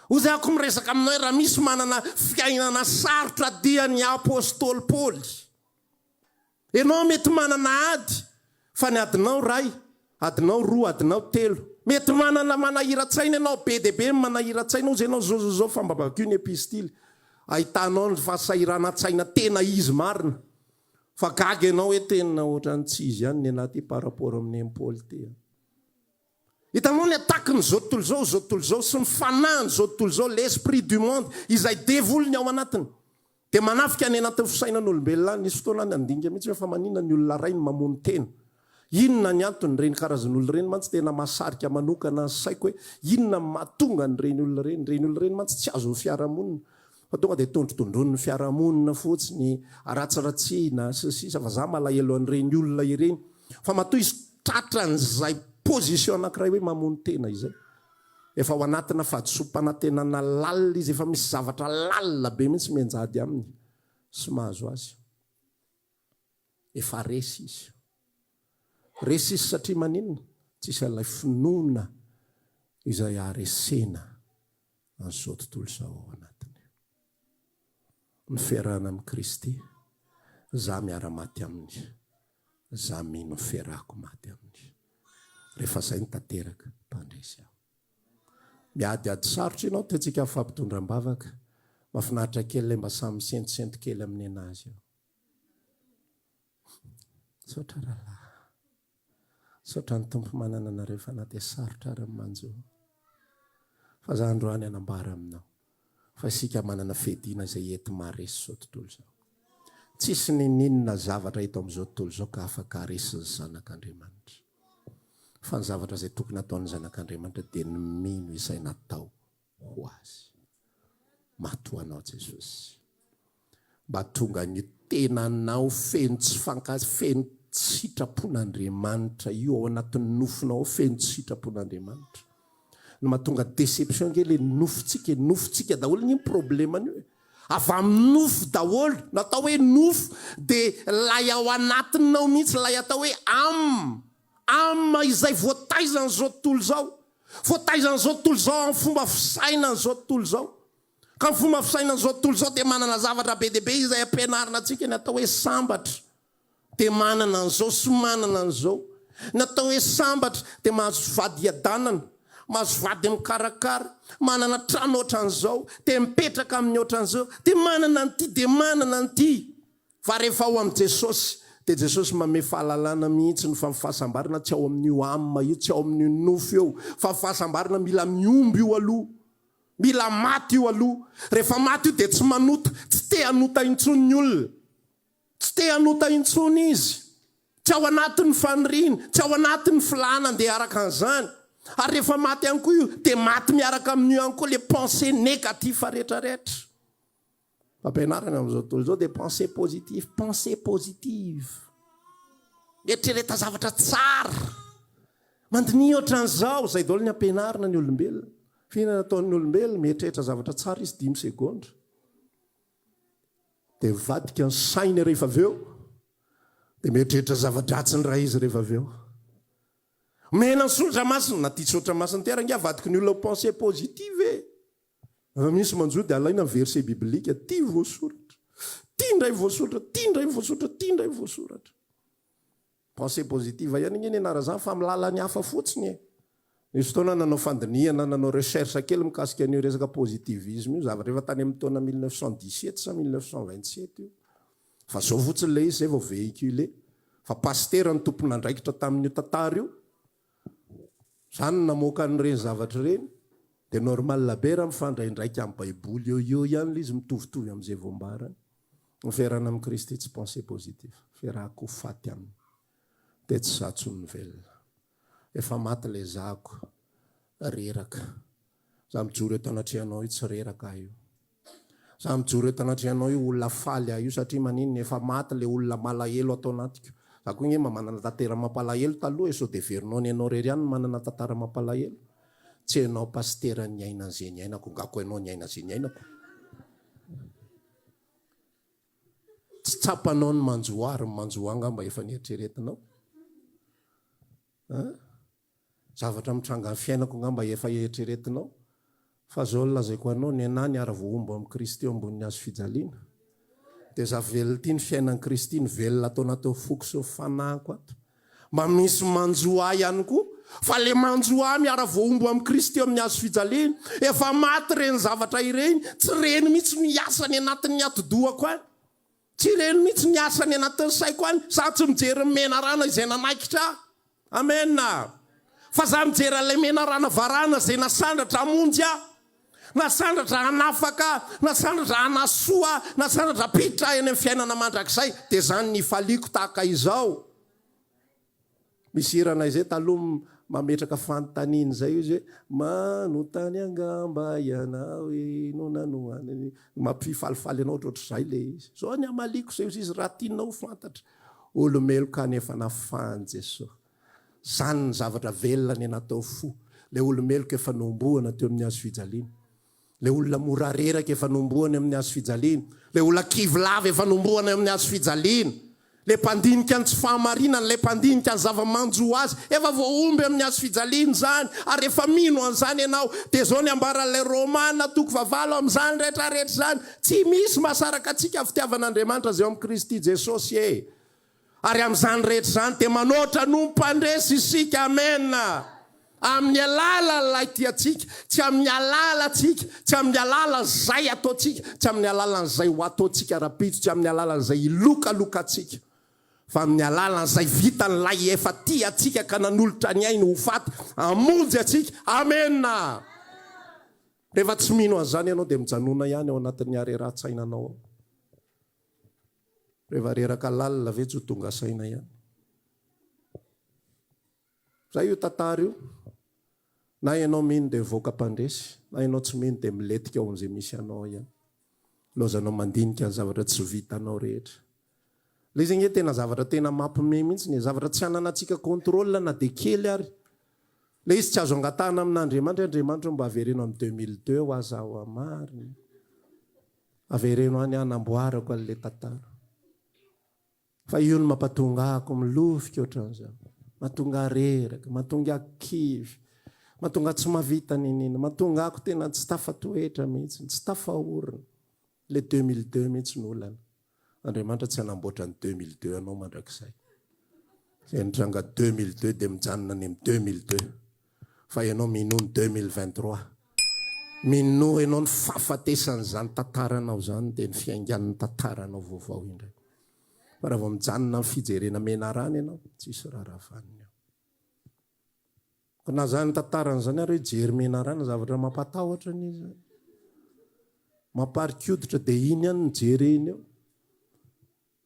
Hoy aho koa miresaka aminao hoe raha misy manana fiainana sarotra dia ny Apostoly Paoly. Ianao mety manana ady, fa ny adinao iray, adinao roa, adinao telo. Mety manana manahiran-tsaina ianao, be dia be ny manahiran-tsaina, hozy ianao zao zao zao fa mba vakio ny epistily, ahitanao ny fahasahiranan-tsaina tena izy marina. Fa gaga ianao hoe tena ohatran'ny tsy izy ihany ny anah ty par rapport amin'ny an'i Paoly ty an. Hitanao ny attaque-n'izao tontolo izao, izao tontolo izao sy ny fanahin'izao tontolo izao, l'esprit du monde, izay devoly ny ao anatiny. Dia manafika any anatin'ny fisainan'olombelona any. Nisy fotoana aho nandinika mihitsy hoe fa maninona ny olona iray no mamono tena? Inona ny antony? Ireny karazan'olona ireny mantsy tena mahasarika manokana ny saiko hoe inona no mahatonga an'ireny olona ireny? Ireny olona ireny mantsy tsy azon'ny fiarahamonina fa tonga dia tondrotondroin'ny fiarahamonina fotsiny, ratsiratsiana sy ny sisa fa za malahelo an'ireny olona ireny fa matoa izy tratran'izay position anankiray hoe mamono tena izay efa ao anatina fahadisoam-panantenana lalina izy, efa misy zavatra lalina be mihitsy mianjady aminy sy mahazo azy. Efa resy izy. Resy izy satria maninona? Tsisy an'ilay finoana izay haharesena an'izao tontolo izao ao anatiny. Ny fiarahana amin'i Kristy, za miara-maty aminy, za mino ny fiarahako maty aminy. Rehefa zay no tanteraka, mpandresy aho. Miady ady sarotra ianao, tiantsika mifampitondra am-bavaka. Mahafinaritra kely ilay mba samy misentosento kely amin'ny nenazy eo. Misaotra rahalahy. Misaotra ny Tompo manana anareo fa na dia sarotra ary ny manjo. Fa za androany hanambara aminao fa isika manana fiadiana izay ety maharesy izao tontolo izao. Tsisy ninininona zavatra eto amin'izao tontolo izao ka afaka haresy ny zanak'Andriamanitra. Fa ny zavatra izay tokony hataon'ny zanak'Andriamanitra dia ny mino izay natao ho azy. Maty ho anao Jesosy. Mba tonga ny tenanao feno tsy fanka feno sitrapon'Andriamanitra io ao anatin'ny nofonao ao feno tsy sitrapon'Andriamanitra. Ny mahatonga déception nge le nofontsika e, nofontsika daholo anie ny problème an'io e. Avy amin'ny nofo daholo, natao hoe nofo dia ilay ao anatinao mihitsy, ilay atao hoe âme, âme izay voataizan'izao tontolo izao. Voataizan'izao tontolo izao amin'ny fomba fisainan'izao tontolo izao. Ka ny fomba fisainan'izao tontolo izao dia manana zavatra be dia be izay ampianarina antsika, ny atao hoe sambatra dia manana an'izao sy manana an'izao. Ny atao hoe sambatra dia mahazo vady hiadanana, mahazo vady mikarakara, manana trano ohatran'izao, dia mipetraka amin'ny ohatran'izao, dia manana an'ity, dia manana an'ity. Fa rehefa ao amin'i Jesosy, dia Jesosy manome fahalalana mihitsy ny fa ny fahasambarana tsy ao amin'io âme io, tsy ao amin'io nofo io, fa ny fahasambarana mila mihombo io aloha. Mila maty io aloha. Rehefa maty io dia tsy manota, tsy te hanota intsony ny olona. Tsy te hanota intsony izy. Tsy ao anatin'ny faniriany, tsy ao anatin'ny filàna andeha araka an'izany. Ary rehefa maty ihany koa io, dia maty miaraka amin'io ihany koa ilay pensée négatif rehetrarehetra. Fampianarana amin'izao tontolo izao dia pensée positive, pensée positive. Mieritrereta zavatra tsara. Mandiniha ohatran'izao, izay daholo ny ampianarina ny olombelona. F'inona ataon'ny olombelona? Mieritreritra zavatra tsara izy dimy segondra. Dia mivadika ny sainy rehefa avy eo. Dia mieritreritra zava-dratsy indray izy rehefa avy eo. Omena ny soratra masina, na ity soratra masina ity ary angaha avadiky ny olona ho pensée positive e. Raha misy manjo dia alaina ny verset biblique, ty voasoratra, ty indray voasoratra, ty indray voasoratra, ty indray voasoratra. Pensée positive ihany ange ny anaran'izany fa amin'ny lalan'ny hafa fotsiny e. Nisy fotoana nanao fandinihana, nanao recherche kely mikasika an'io resaka positivisme io, zavatra efa tany amin'ny taona 1917 sa 1927 io. Fa zao fotsiny ilay izy zay vao véhiculé. Fa pasitera no tompon'andraikitra tamin'io tantara io. Zany no namoaka an'ireny zavatra ireny. Dia normal be raha mifandraindraika amin'ny baiboly eo eo ihany ilay izy, mitovitovy amin'izay voambarany. Ny fiarahana amin'i Kristy tsy pensée positive. Fiarahako ho faty aminy. Dia tsy izaho intsony no velona. Efa maty ilay zahako. Reraka. Izaho mijoro eto anatrehanao io tsy reraka aho io. Za mijoro eto anatrehanao io olona faly aho io satria maninona efa maty le olona malahelo ato anatiko. Za koa nge mba manana tantera mampalahelo taloha e, sao dia heverinao ny anao irery ihany no manana tantara mampalahelo. Tsy ianao pasitera niaina an'izay niainako, nga koa ianao niaina izay niainako. Tsy tsapanao ny manjo ahy ary ny manjo ahy angamba efa nieritreretinao. An? Zavatra mitranga amin'ny fiainako angamba efa eritreretinao. Fa zao no lazaiko anao, ny anah niara voahombo amin'i Kristy eo ambonin'ny hazo fijaliana. Dia za velona ity ny fiainan'i Kristy no velona ato anatin'ny foko sy ny fanahiko ato. Mba misy manjo ahy ihany koa, fa le manjo ahy miara voahombo amin'i Kristy eo amin'ny hazo fijaliana. Efa maty ireny zavatra ireny, tsy ireny mihitsy no hiasa any anatin'ny atidohako any. Tsy ireny mihitsy ny asa any anatin'ny saiko any, za tsy mijery ny menarana izay nanaikitra ahy. Amen. Fa za mijery an'ilay menarana varahana izay nasandratra hamonjy ahy, nasandratra hanafaka ahy, nasandratra hanasoa ahy, nasandratra hampiditra ahy any amin'ny fiainana mandrakizay. Dia izany ny ifaliako tahaka izao. Misy hiranay izay taloha mametraka fanontaniana izay izy hoe manontany angamba ianao inona no any mampifalifaly anao ohatrohatr'izay le izy. Zao ny hamaliako izay izy raha tianao ho fantatra. Olo-meloka any efa nafahan'i Jesoa. Zany ny zavatra velona ny natao fo. Le olo-meloka efa nohomboana teo amin'ny hazo fijaliana. Ilay olona mora reraka efa nohomboana eo amin'ny hazo fijaliana. Ilay olona kivy lava efa nohomboana eo amin'ny hazo fijaliana. Ilay mpandinika ny tsy fahamarinana, ilay mpandinika ny zava-manjo azy, efa voahombo eo amin'ny hazo fijaliana izany, ary rehefa mino an'izany ianao, dia izao ny ambaran'ilay Romana toko fahavalo amin'izany rehetra rehetra izany, tsy misy mahasaraka antsika amin'ny fitiavan'Andriamanitra izay ao amin'i Kristy Jesosy e! Ary amin'izany rehetra izany dia manoatra noho ny mpandresy isika. Amen! Amin'ny alalan'ilay tia antsika, tsy amin'ny alalantsika, tsy amin'ny alalan'izay ataontsika, tsy amin'ny alalan'izay ho ataontsika rahampitso, tsy amin'ny alalan'izay hilokalokantsika, fa amin'ny alalan'izay vitan'ilay efa tia antsika ka nanolotra ny ainy ho faty hamonjy antsika. Amen! Rehefa tsy mino an'izany ianao dia mijanona ihany ao anatin'ny harerahan-tsainanao ao. Rehefa reraka lalina ve tsy ho tonga saina ihany? Zay io tantara io. Na ianao mino dia mivoaka mpandresy, na ianao tsy mino dia milentika ao amin'izay misy anao ihany. Ilaozanao mandinika ny zavatra tsy vitanao rehetra. Ilay izy ange tena zavatra tena mampime mihitsy e, zavatra tsy ananantsika contrôle na dia kely ary. Ilay izy tsy azo angatahana amin'Andriamanitra, Andriamanitra ô mba avereno amin'ny 2002 ho aza aho marina. Avereno any hanamboarako an'ilay tantara. Fa io no mampatonga ahako milofika ohatran'izao. Mahatonga ahy reraka, mahatonga ahy kivy, mahatonga ahy tsy mahavita n'inon'inona, mahatonga ahako tena tsy tafatoetra mihitsy, tsy tafaorina. Ilay 2002 mihitsy no olana. Andriamanitra tsy hanamboatra ny 2002 anao mandrakizay. Izay nitranga 2002 dia mijanona any amin'ny 2002. Fa ianao minoa ny 2023. Minoa ianao ny fahafatesan'izany tantaranao izany dia ny fiaingan'ny tantaranao vaovao indray. Fa raha vao mijanona amin'ny fijerena menarana ianao, tsisy raharaha vanona eo. Koa na izany tantarana izany ary hoe jery menarana, zavatra mampatahotra anie izany. Mamparikoditra dia iny ihany no jerena eo.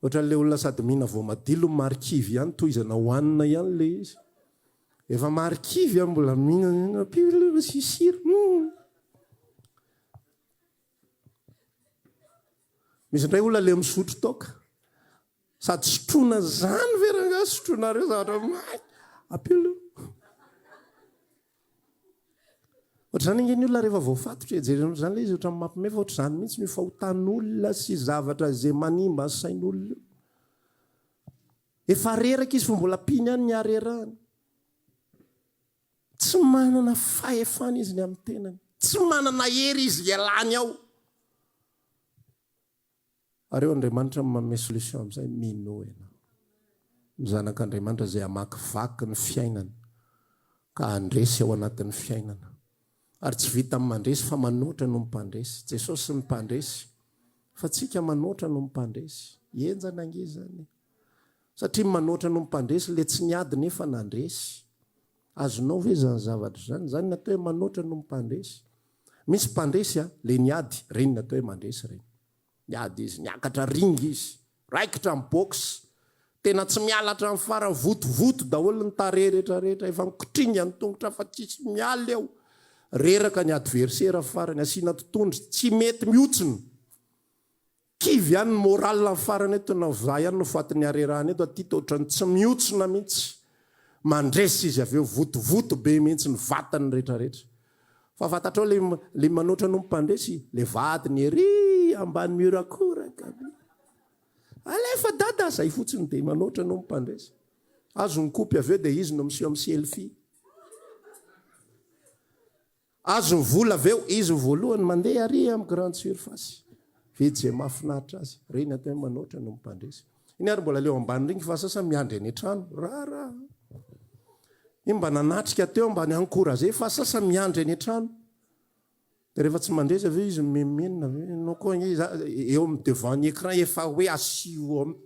Ohatran'ilay olona sady mihina voamadilo no marikivy ihany, tohizana hohanina ihany ilay izy. Efa marikivy aho mbola mihinana, ampio aloha sy sira. Hum. Misy indray olona le misotro toaka. Sady sotroina zany ve rangahy sotroinareo zavatra may. Ampio aloha. Ohatr'izany ange ny olona rehefa voafatotra e, jerena ohatr'izany ilay izy, ohatran'ny mampiomehy fa ohatr'izany mihitsy ny fahotan'olona sy zavatra izay manimba ny sain'olona io. Efa reraka izy fa mbola ampiany ihany ny harerahany. Tsy manana fahefana izy ny amin'ny tenany. Tsy manana hery izy hialany ao. Ary eo Andriamanitra no manome solution amin'izay, minoa ianao. Ny zanak'Andriamanitra izay hamakivaky ny fiainana ka handresy ao anatin'ny fiainana. Ary tsy vitan'ny mandresy fa manoatra no mpandresy. Jesosy ny mpandresy fa tsika manoatra no mpandresy. Henjana ange izany e. Satria manoatra no mpandresy le tsy niady nefa nandresy. Azonao ve izany zavatra izany? Izany ny atao hoe manoatra no mpandresy. Misy mpandresy a, le niady, reny ny atao hoe mandresy reny. Niady izy, niakatra ring izy, raikitra ny boxe, tena tsy miala hatramin'ny farany, votovoto daholo ny tarehy rehetra rehetra, efa mikotringa ny tongotra fa tsisy miala eo. Reraka ny adversaire farany, asiana totohondry, tsy mety mihotsina. Kivy ihany ny moral ny farany eto na za ihany no fatin'ny harerahana eto aty toa ohatran'ny tsy mihotsona mihitsy. Mandresy izy avy eo votovoto be mihitsy ny vatany retraretra. Fa fantatrao le le manoatra no mpandresy le vadiny ery ambany miorakoraka be. Alefa dada zay fotsiny de manoatra no mpandresy. Azo ny kopy avy eo de izy no miseho amin'ny selfie. Azo ny vola avy eo, izy no voalohany mandeha ary amin'ny grande surface. Vidy izay mahafinaritra azy. Ireny atao hoe manoatra no mpandresy. Iny ary mbola leo ambany ringy fa sasa miandry any an-trano. Raharaha. Iny mba nanatrika teo mba ni-encourager fa sasa miandry any an-trano. Dia rehefa tsy mandresy avy eo izy mimenomenona avy eo. Ianao koa ange eo amin'ny devant ny écran efa hoe asio amin'ny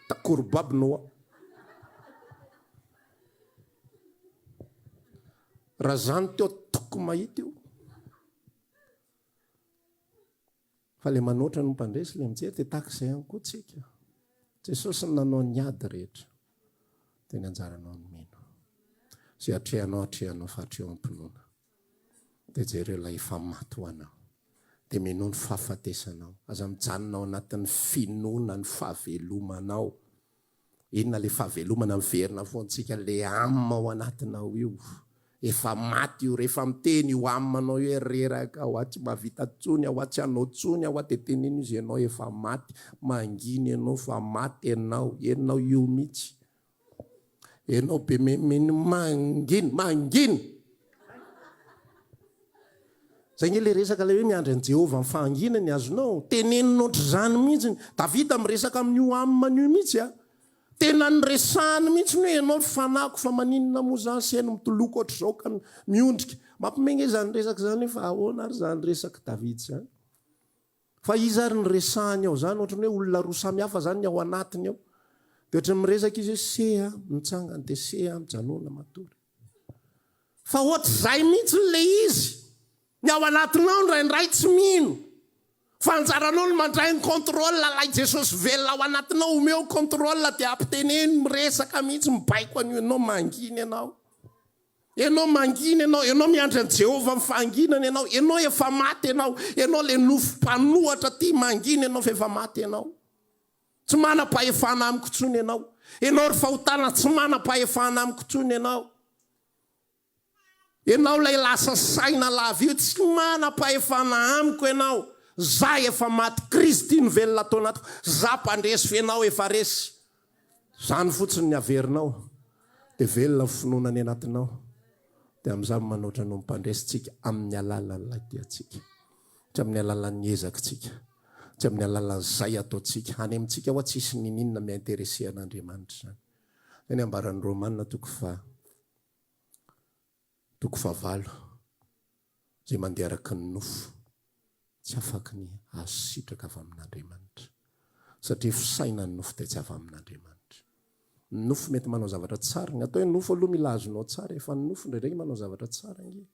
takorobaby no Raha zany teo toko mahita io. Fa le manoatra no mpandresy le mijery dia tahaka izay ihany koa tsika. Jesosy no nanao ny ady rehetra. Dia ny anjaranao ny mino. Izay atrehanao atrehanao fa atreho am-pinoana. Dia jereo ilay efa maty ho anao. Dia minoa ny fahafatesanao. Aza mijanona ao anatin'ny finoana ny fahavelomanao. Inona le fahavelomana miverina foantsika le âme ao anatinao io efa maty io rehefa miteny io âme nao io hoe reraka aho tsy mahavita tsony aho tsy hanao tsony aho de teneno izy enao efa maty mangina enao fa maty enao enao io mitsy enao be memeno mangina mangina Zay nge le resaka le hoe miandry an'i Jehovah amin'ny fahanginany azonao tenenina ohatr'izany mihitsy. Davida miresaka amin'io âme-ny io mihitsy a. Tena niresahany mihitsy hoe ianao ry fanahiko fa maninona moa za seno mitoloko ohatr'izao ka miondrika. Mampime nge izany resaka izany hoe fa ahoana ary izany resak'i Davida izany. Fa iza ary ny resahany ao izany ohatran'ny hoe olona roa samy hafa izany ny ao anatiny ao. Dia ohatran'ny miresaka izy hoe se a, mitsangana dia se a, mijanona matory. Fa ohatr'izay mihitsy ilay izy. Ny ao anatinao indraindray tsy mino. Fa anjaranao ny mandray ny contrôle, ilay Jesosy velona ao anatinao, omeo contrôle dia ampiteneno, miresaka mihitsy, mibaiko an'io ianao, mangina ianao. Ianao mangina ianao, ianao miandry an'i Jehovah amin'ny fahanginana ianao, ianao efa maty ianao, ianao ilay nofo mpanohatra aty, mangina ianao fa efa maty ianao. Tsy manam-pahefana amiko intsony ianao. Ianao ry fahotana, tsy manam-pahefana amiko intsony ianao. Ianao ilay lasa saina lava io, tsy manam-pahefana amiko ianao. Za efa maty, Kristy no velona ato anatiko. Za mpandresy fa ianao efa resy. Zany fotsiny ny averinao, dia velona ny finoana any anatinao. Dia amin'izany manoatra no mpandresy tsika amin'ny alalan'ilay tia antsika. Tsy amin'ny alalan'ny ezakitsika, tsy amin'ny alalan'izay ataontsika. Any amintsika hoa tsisy niniana mi-interesser an'Andriamanitra izany. Izay ny ambaran'ny Romana toko faha toko fahavalo, izay mandeha araka ny nofo, tsy afaky ny hahazo sitraka avy amin'Andriamanitra. Satria fisainan'ny nofo dia tsy avy amin'Andriamanitra. Ny nofo mety manao zavatra tsara. Ny atao hoe nofo aloha mila azonao tsara e, fa ny nofo indraindray manao zavatra tsara ange.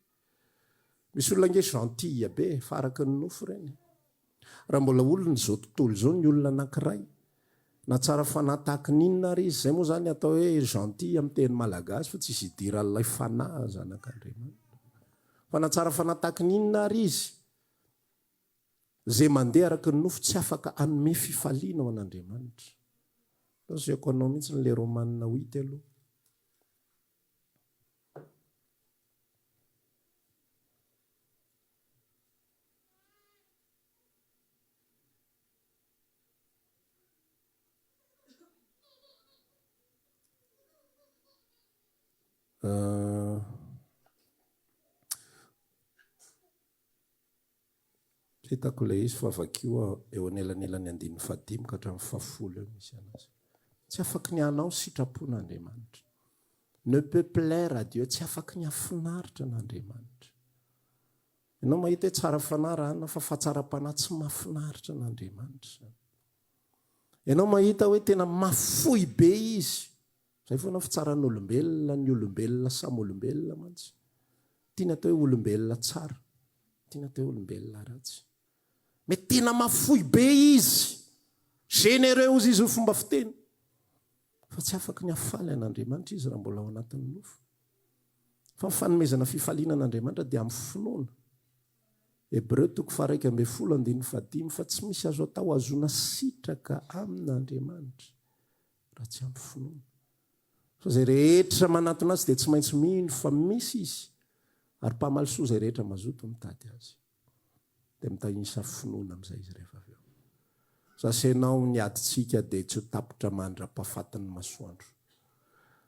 Misy olona ange gentille be e, fa araka ny nofo ireny. Raha mbola olona izao tontolo izao ny olona anankiray, na tsara fanahy tahaky ny inona ary izy, izay moa izany atao hoe gentil amin'ny teny malagasy fa tsisy idiran'ilay fanahy zanak'Andriamanitra. Fa na tsara fanahy tahaky ny inona ary izy, izay mandeha araka ny nofo tsy afaka hanome fifaliana ho an'Andriamanitra. Asehoko anao mihitsy ilay Romana huit aloha. Tsy hitako ilay izy fa vakio eo anelanelan'ny andininy fahadimy ka hatramin'ny fahafolo eo misy anazy. Tsy afaky ny hanao sitrapon'Andriamanitra. Ne peut plaire à Dieu, tsy afaky ny hahafinaritra an'Andriamanitra. Ianao mahita hoe tsara fanahy raha anona fa fahatsaram-panahy tsy mahafinaritra an'Andriamanitra izany. Ianao mahita hoe tena mafoy be izy. Izay foana fitsaran'olombelona ny olombelona samy olombelona mantsy. Tiany atao hoe olombelona tsara, tiany atao hoe olombelona ratsy. Mety tena mafoy be izy. Généreux hozy izy ny fomba fiteny. Fa tsy afaky ny hafaly an'Andriamanitra izy raha mbola ao anatin'ny nofo. Fa ny fanomezana fifaliana an'Andriamanitra dia amin'ny finoana. Hebreo toko faha-11 andininy fahadimy fa tsy misy azo atao hahazoana sitraka amin'Andriamanitra raha tsy ampy finoana. Fa izay rehetra manatona Azy dia tsy maintsy mino fa misy Izy ary mpamaly soa izay rehetra mazoto mitady Azy. Dia mitahisa finoana amin'izay izy rehefa avy eo. Za sy ianao ny adintsika dia tsy ho tapitra mandra-pahafatin'ny masoandro.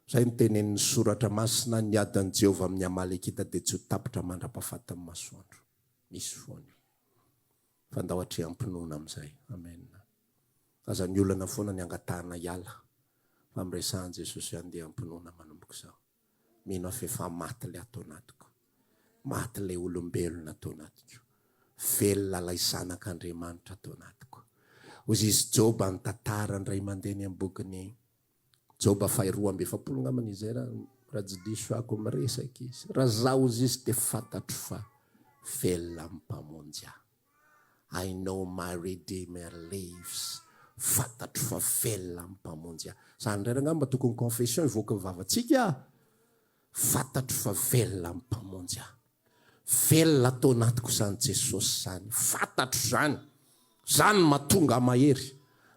Izay no tenenin'ny Soratra Masina, ny adin'i Jehovah amin'ny Amalekita dia tsy ho tapitra mandra-pahafatin'ny masoandro. Misy foana io. Fa ndao atreham-pinoana amin'izay. Amen. Aza ny olana foana ny angatahana hiala, fa miresaha an'i Jesosy handeha am-pinoana manomboka izao. Mino aho f'efa maty ilay ato anatiko. Maty ilay olombelona ato anatiko. Velona ilay zanak'Andriamanitra ato anatiko. Hozy izy Joba nitantara indray mandeha ny amin'ny bokin'i Joba faha 42 angambany izay raha raha tsy diso ako miresaka izy. Raha zaho hozy izy dia fantatro fa velona ny Mpamonjy ahy. I know my redeemer lives, fantatro fa velona ny Mpamonjy ahy. Izany indray rangahy mba tokony confession hivoaka ny vavantsika a! Fantatro fa velona ny Mpamonjy ahy. Velona ato anatiko izany Jesosy izany. Fantatro izany. Izany no mahatonga ahy mahery.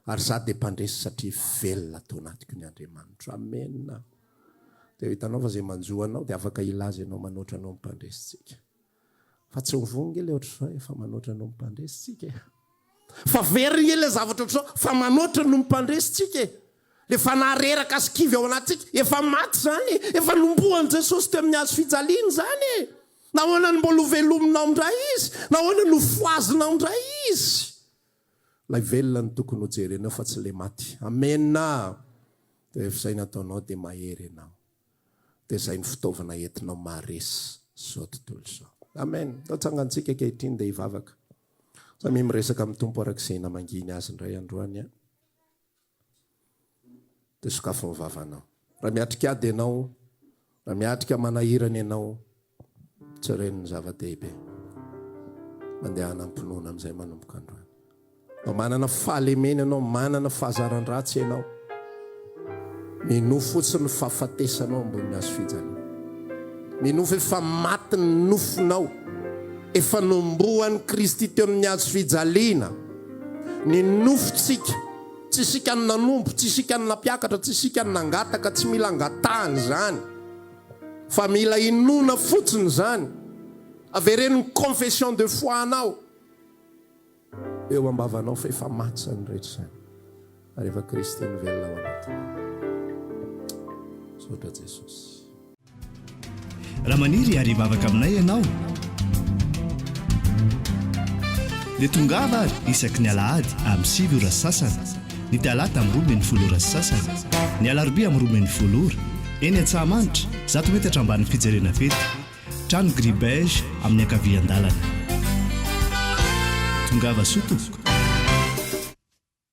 Ary izaho dia mpandresy satria velona ato anatiko ny Andriamanitro. Amena. Dia ho hitanao fa izay manjo anao dia afaka hilaza ianao manoatra anao ny mpandresintsika. Fa tsy mivoa nge le ohatr'izao e, fa manoatra noho ny mpandresy tsika e. Fa very nge le zavatra ohatr'izao, fa manoatra noho ny mpandresy tsika e. Le fanahy reraka sy kivy ao anatintsika, efa maty izany e, efa nombohan'i Jesosy teo amin'ny hazo fijaliana izany e. Nahoana no mbola hovelominao indray izy? Nahoana no hofohazinao indray izy? Ilay velona no tokony hojerenao fa tsy le maty. Amena! Rehefa izay no ataonao dia mahery ianao. Dia izay no fitaovana entinao maharesy izao tontolo izao. Amen. Ndao tsangantsika ankehitriny dia hivavaka. Samia miresaka amin'ny Tompo araka izay namanginy azy indray androany an. Dia sokafy ny vavanao. Raha miatrika ady ianao, raha miatrika manahirana ianao, Tsy ireny ny zava-dehibe. Mandehana am-pinoana amin'izay manomboka androany. Mba manana fahalemena ianao, manana fahazaran-dratsy ianao. Minoa fotsiny ny fahafatesanao ambonin'ny hazo fijaliana. Minoa fa efa maty ny nofonao. Efa nombohan'i Kristy teo amin'ny hazo fijaliana ny nofontsika. Tsy isika no nanombo, tsy isika no nampiakatra, tsy isika no nangataka, tsy mila angatahana izany. Fa mila inoana fotsiny izany. Avereno ny confession de foi anao eo ambavanao fa efa maty izany rehetra izany. Ary efa Kristy no velona ao anatinao. Misaotra Jesosy. Raha maniry ary hivavaka aminay ianao dia tongava ary isaky ny alahady amin'ny 9 ora sy sasany, ny talata amin'ny 12 ora sy sasany, ny alarobia amin'ny 12 ora, eny Antsahamanitra, zato metatra ambanin'ny fijerena fety, trano gris beige amin'ny ankavian-dalana. Tongava soa tompoko.